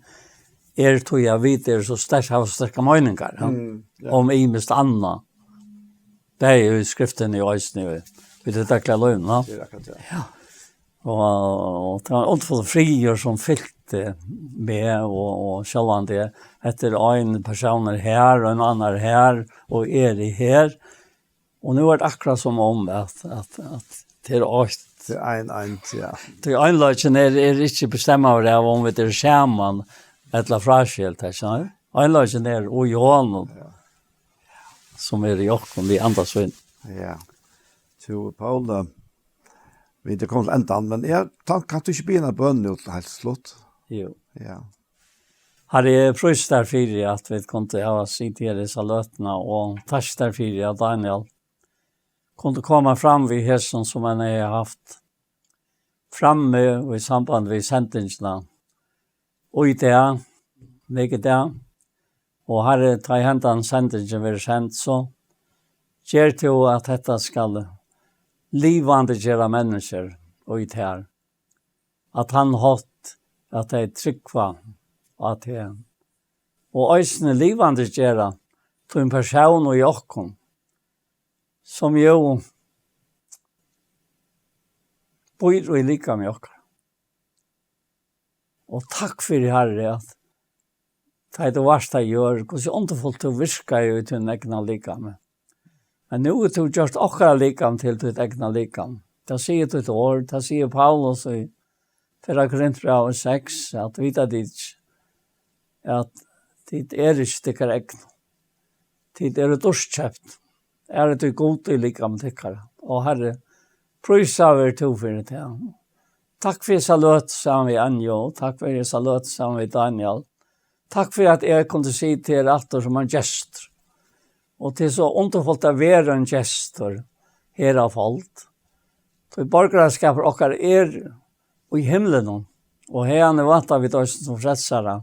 er tí at vit eru so sterkt, hava so sterkar meiningar, ja, Mm, ja. um ymiskt annað. Bæði í skriftini og eisini í, í tí dagliga lívinum, ja. Tað er akkurát tað. Ja. Og, og tað var ein ótrúligur friður sum fylti meg og, og sjálvandi. Hetta er ein persónur her og ein annar her og eg eri her. Og nú er tað akkurát sum um at, at, at tað er eitt. Tað er ein, ein, ja. Tí einleikin er, er ikki bestemmaður av um vit eru saman ella fráskilt, ikki sant? Einleikin er í honum, ja, sum er í okkum, við anda sín. Ja. Tú, Paul, eh, vit eru komin til endan, men eg, tá, kanst tú ikki biðja eina bøn nú til heilt slutt? Jú. Ja. Harri, eg prísi tær fyri, at vit kundu hava sitið her hesa løtuna, og takk tær fyri, at Daniel kundi koma fram við hesum, sum hann hevði havt frammi í samband við sendingina. Og í dag, mikið dag, og Harri, tá ið hendan sendingin verður send, so ger tú, at hetta skal livandi gera menniskjur í tær, at hann hátt, at tey trúgva á teg, og eisini livandi gera tín persón í okkum, sum jú býr í likami okkara. Og takk fyri, Harri, at tá ið tú varst á jørð, hvussu undurfult tú virkaði í tínum egna likami. Men nú hevur tú gjørt okkara likam til títt egna likam. Tað sigur títt orð, tað sigur Paulus í fyrra Korintbrævi seks, at vita tit ikki, at tit eru ikki tykkara egnu. Tit eru dýrkeypt. Ærið tí Gud í likami tykkara. Og Harri, prísaður ver tú fyri tað. Takk fyri hesa løtu saman við Anju, og takk fyri hesa løtu saman við Daniel. Takk fyri, at eg kundi sita her aftur sum ein gestur. Og tað er so undurfult at vera ein gestur her á Fold. Tí borgaraskapur okkara er í himlinum, og haðani vænta vit eisini sum frelsara,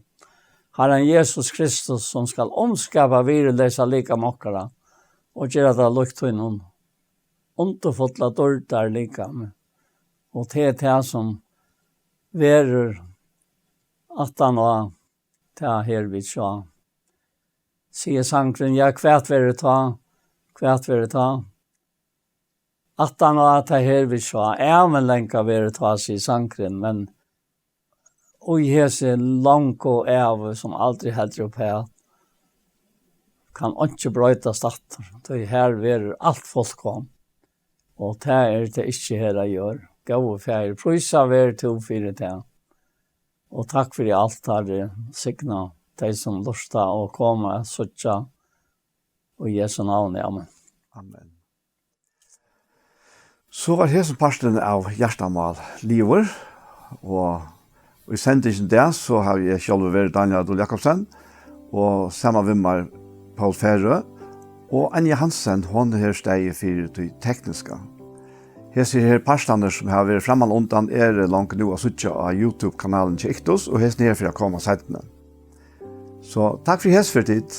Harran Jesus Kristus, sum skal umskapa virðisleysa likam okkara og gera tað líkt tínum undurfulla dýrdar likami. Og tað er tað, sum verður aftan á tað her, vit sjá. Sigur sangurin, ja, hvat verður tá? Hvat verður tá? Aftan á tað her, vit sjá, ævin langa verður tá, sigur sangurin, men í hesi longu ævi, sum aldri heldur uppat, kann einki broytast aftur, tí her verður alt fullkomt, og tað er tað ikki her á jørð. Góði Faðir, prísað ver tú fyri tað, og takk fyri alt, Harri, signa tey, sum lurta og koma at síggja, í Jesu navni, amen. Amen. So var hesin parturin av Hjartamál liðugur, og í sendingini í dag, so havi eg sjálvur verið Daniel Adol Jakobsen, og saman við mær Paul Færø, og Anja Hansen, hon hevur staðið fyri tí tekniska. Hesir her partarnir, sum hava verið framman undan, eru longu nú at síggja á YouTube-kanalin hjá Iktus, og hesin her fer at koma seinni. So takk fyri hesa ferð, tit.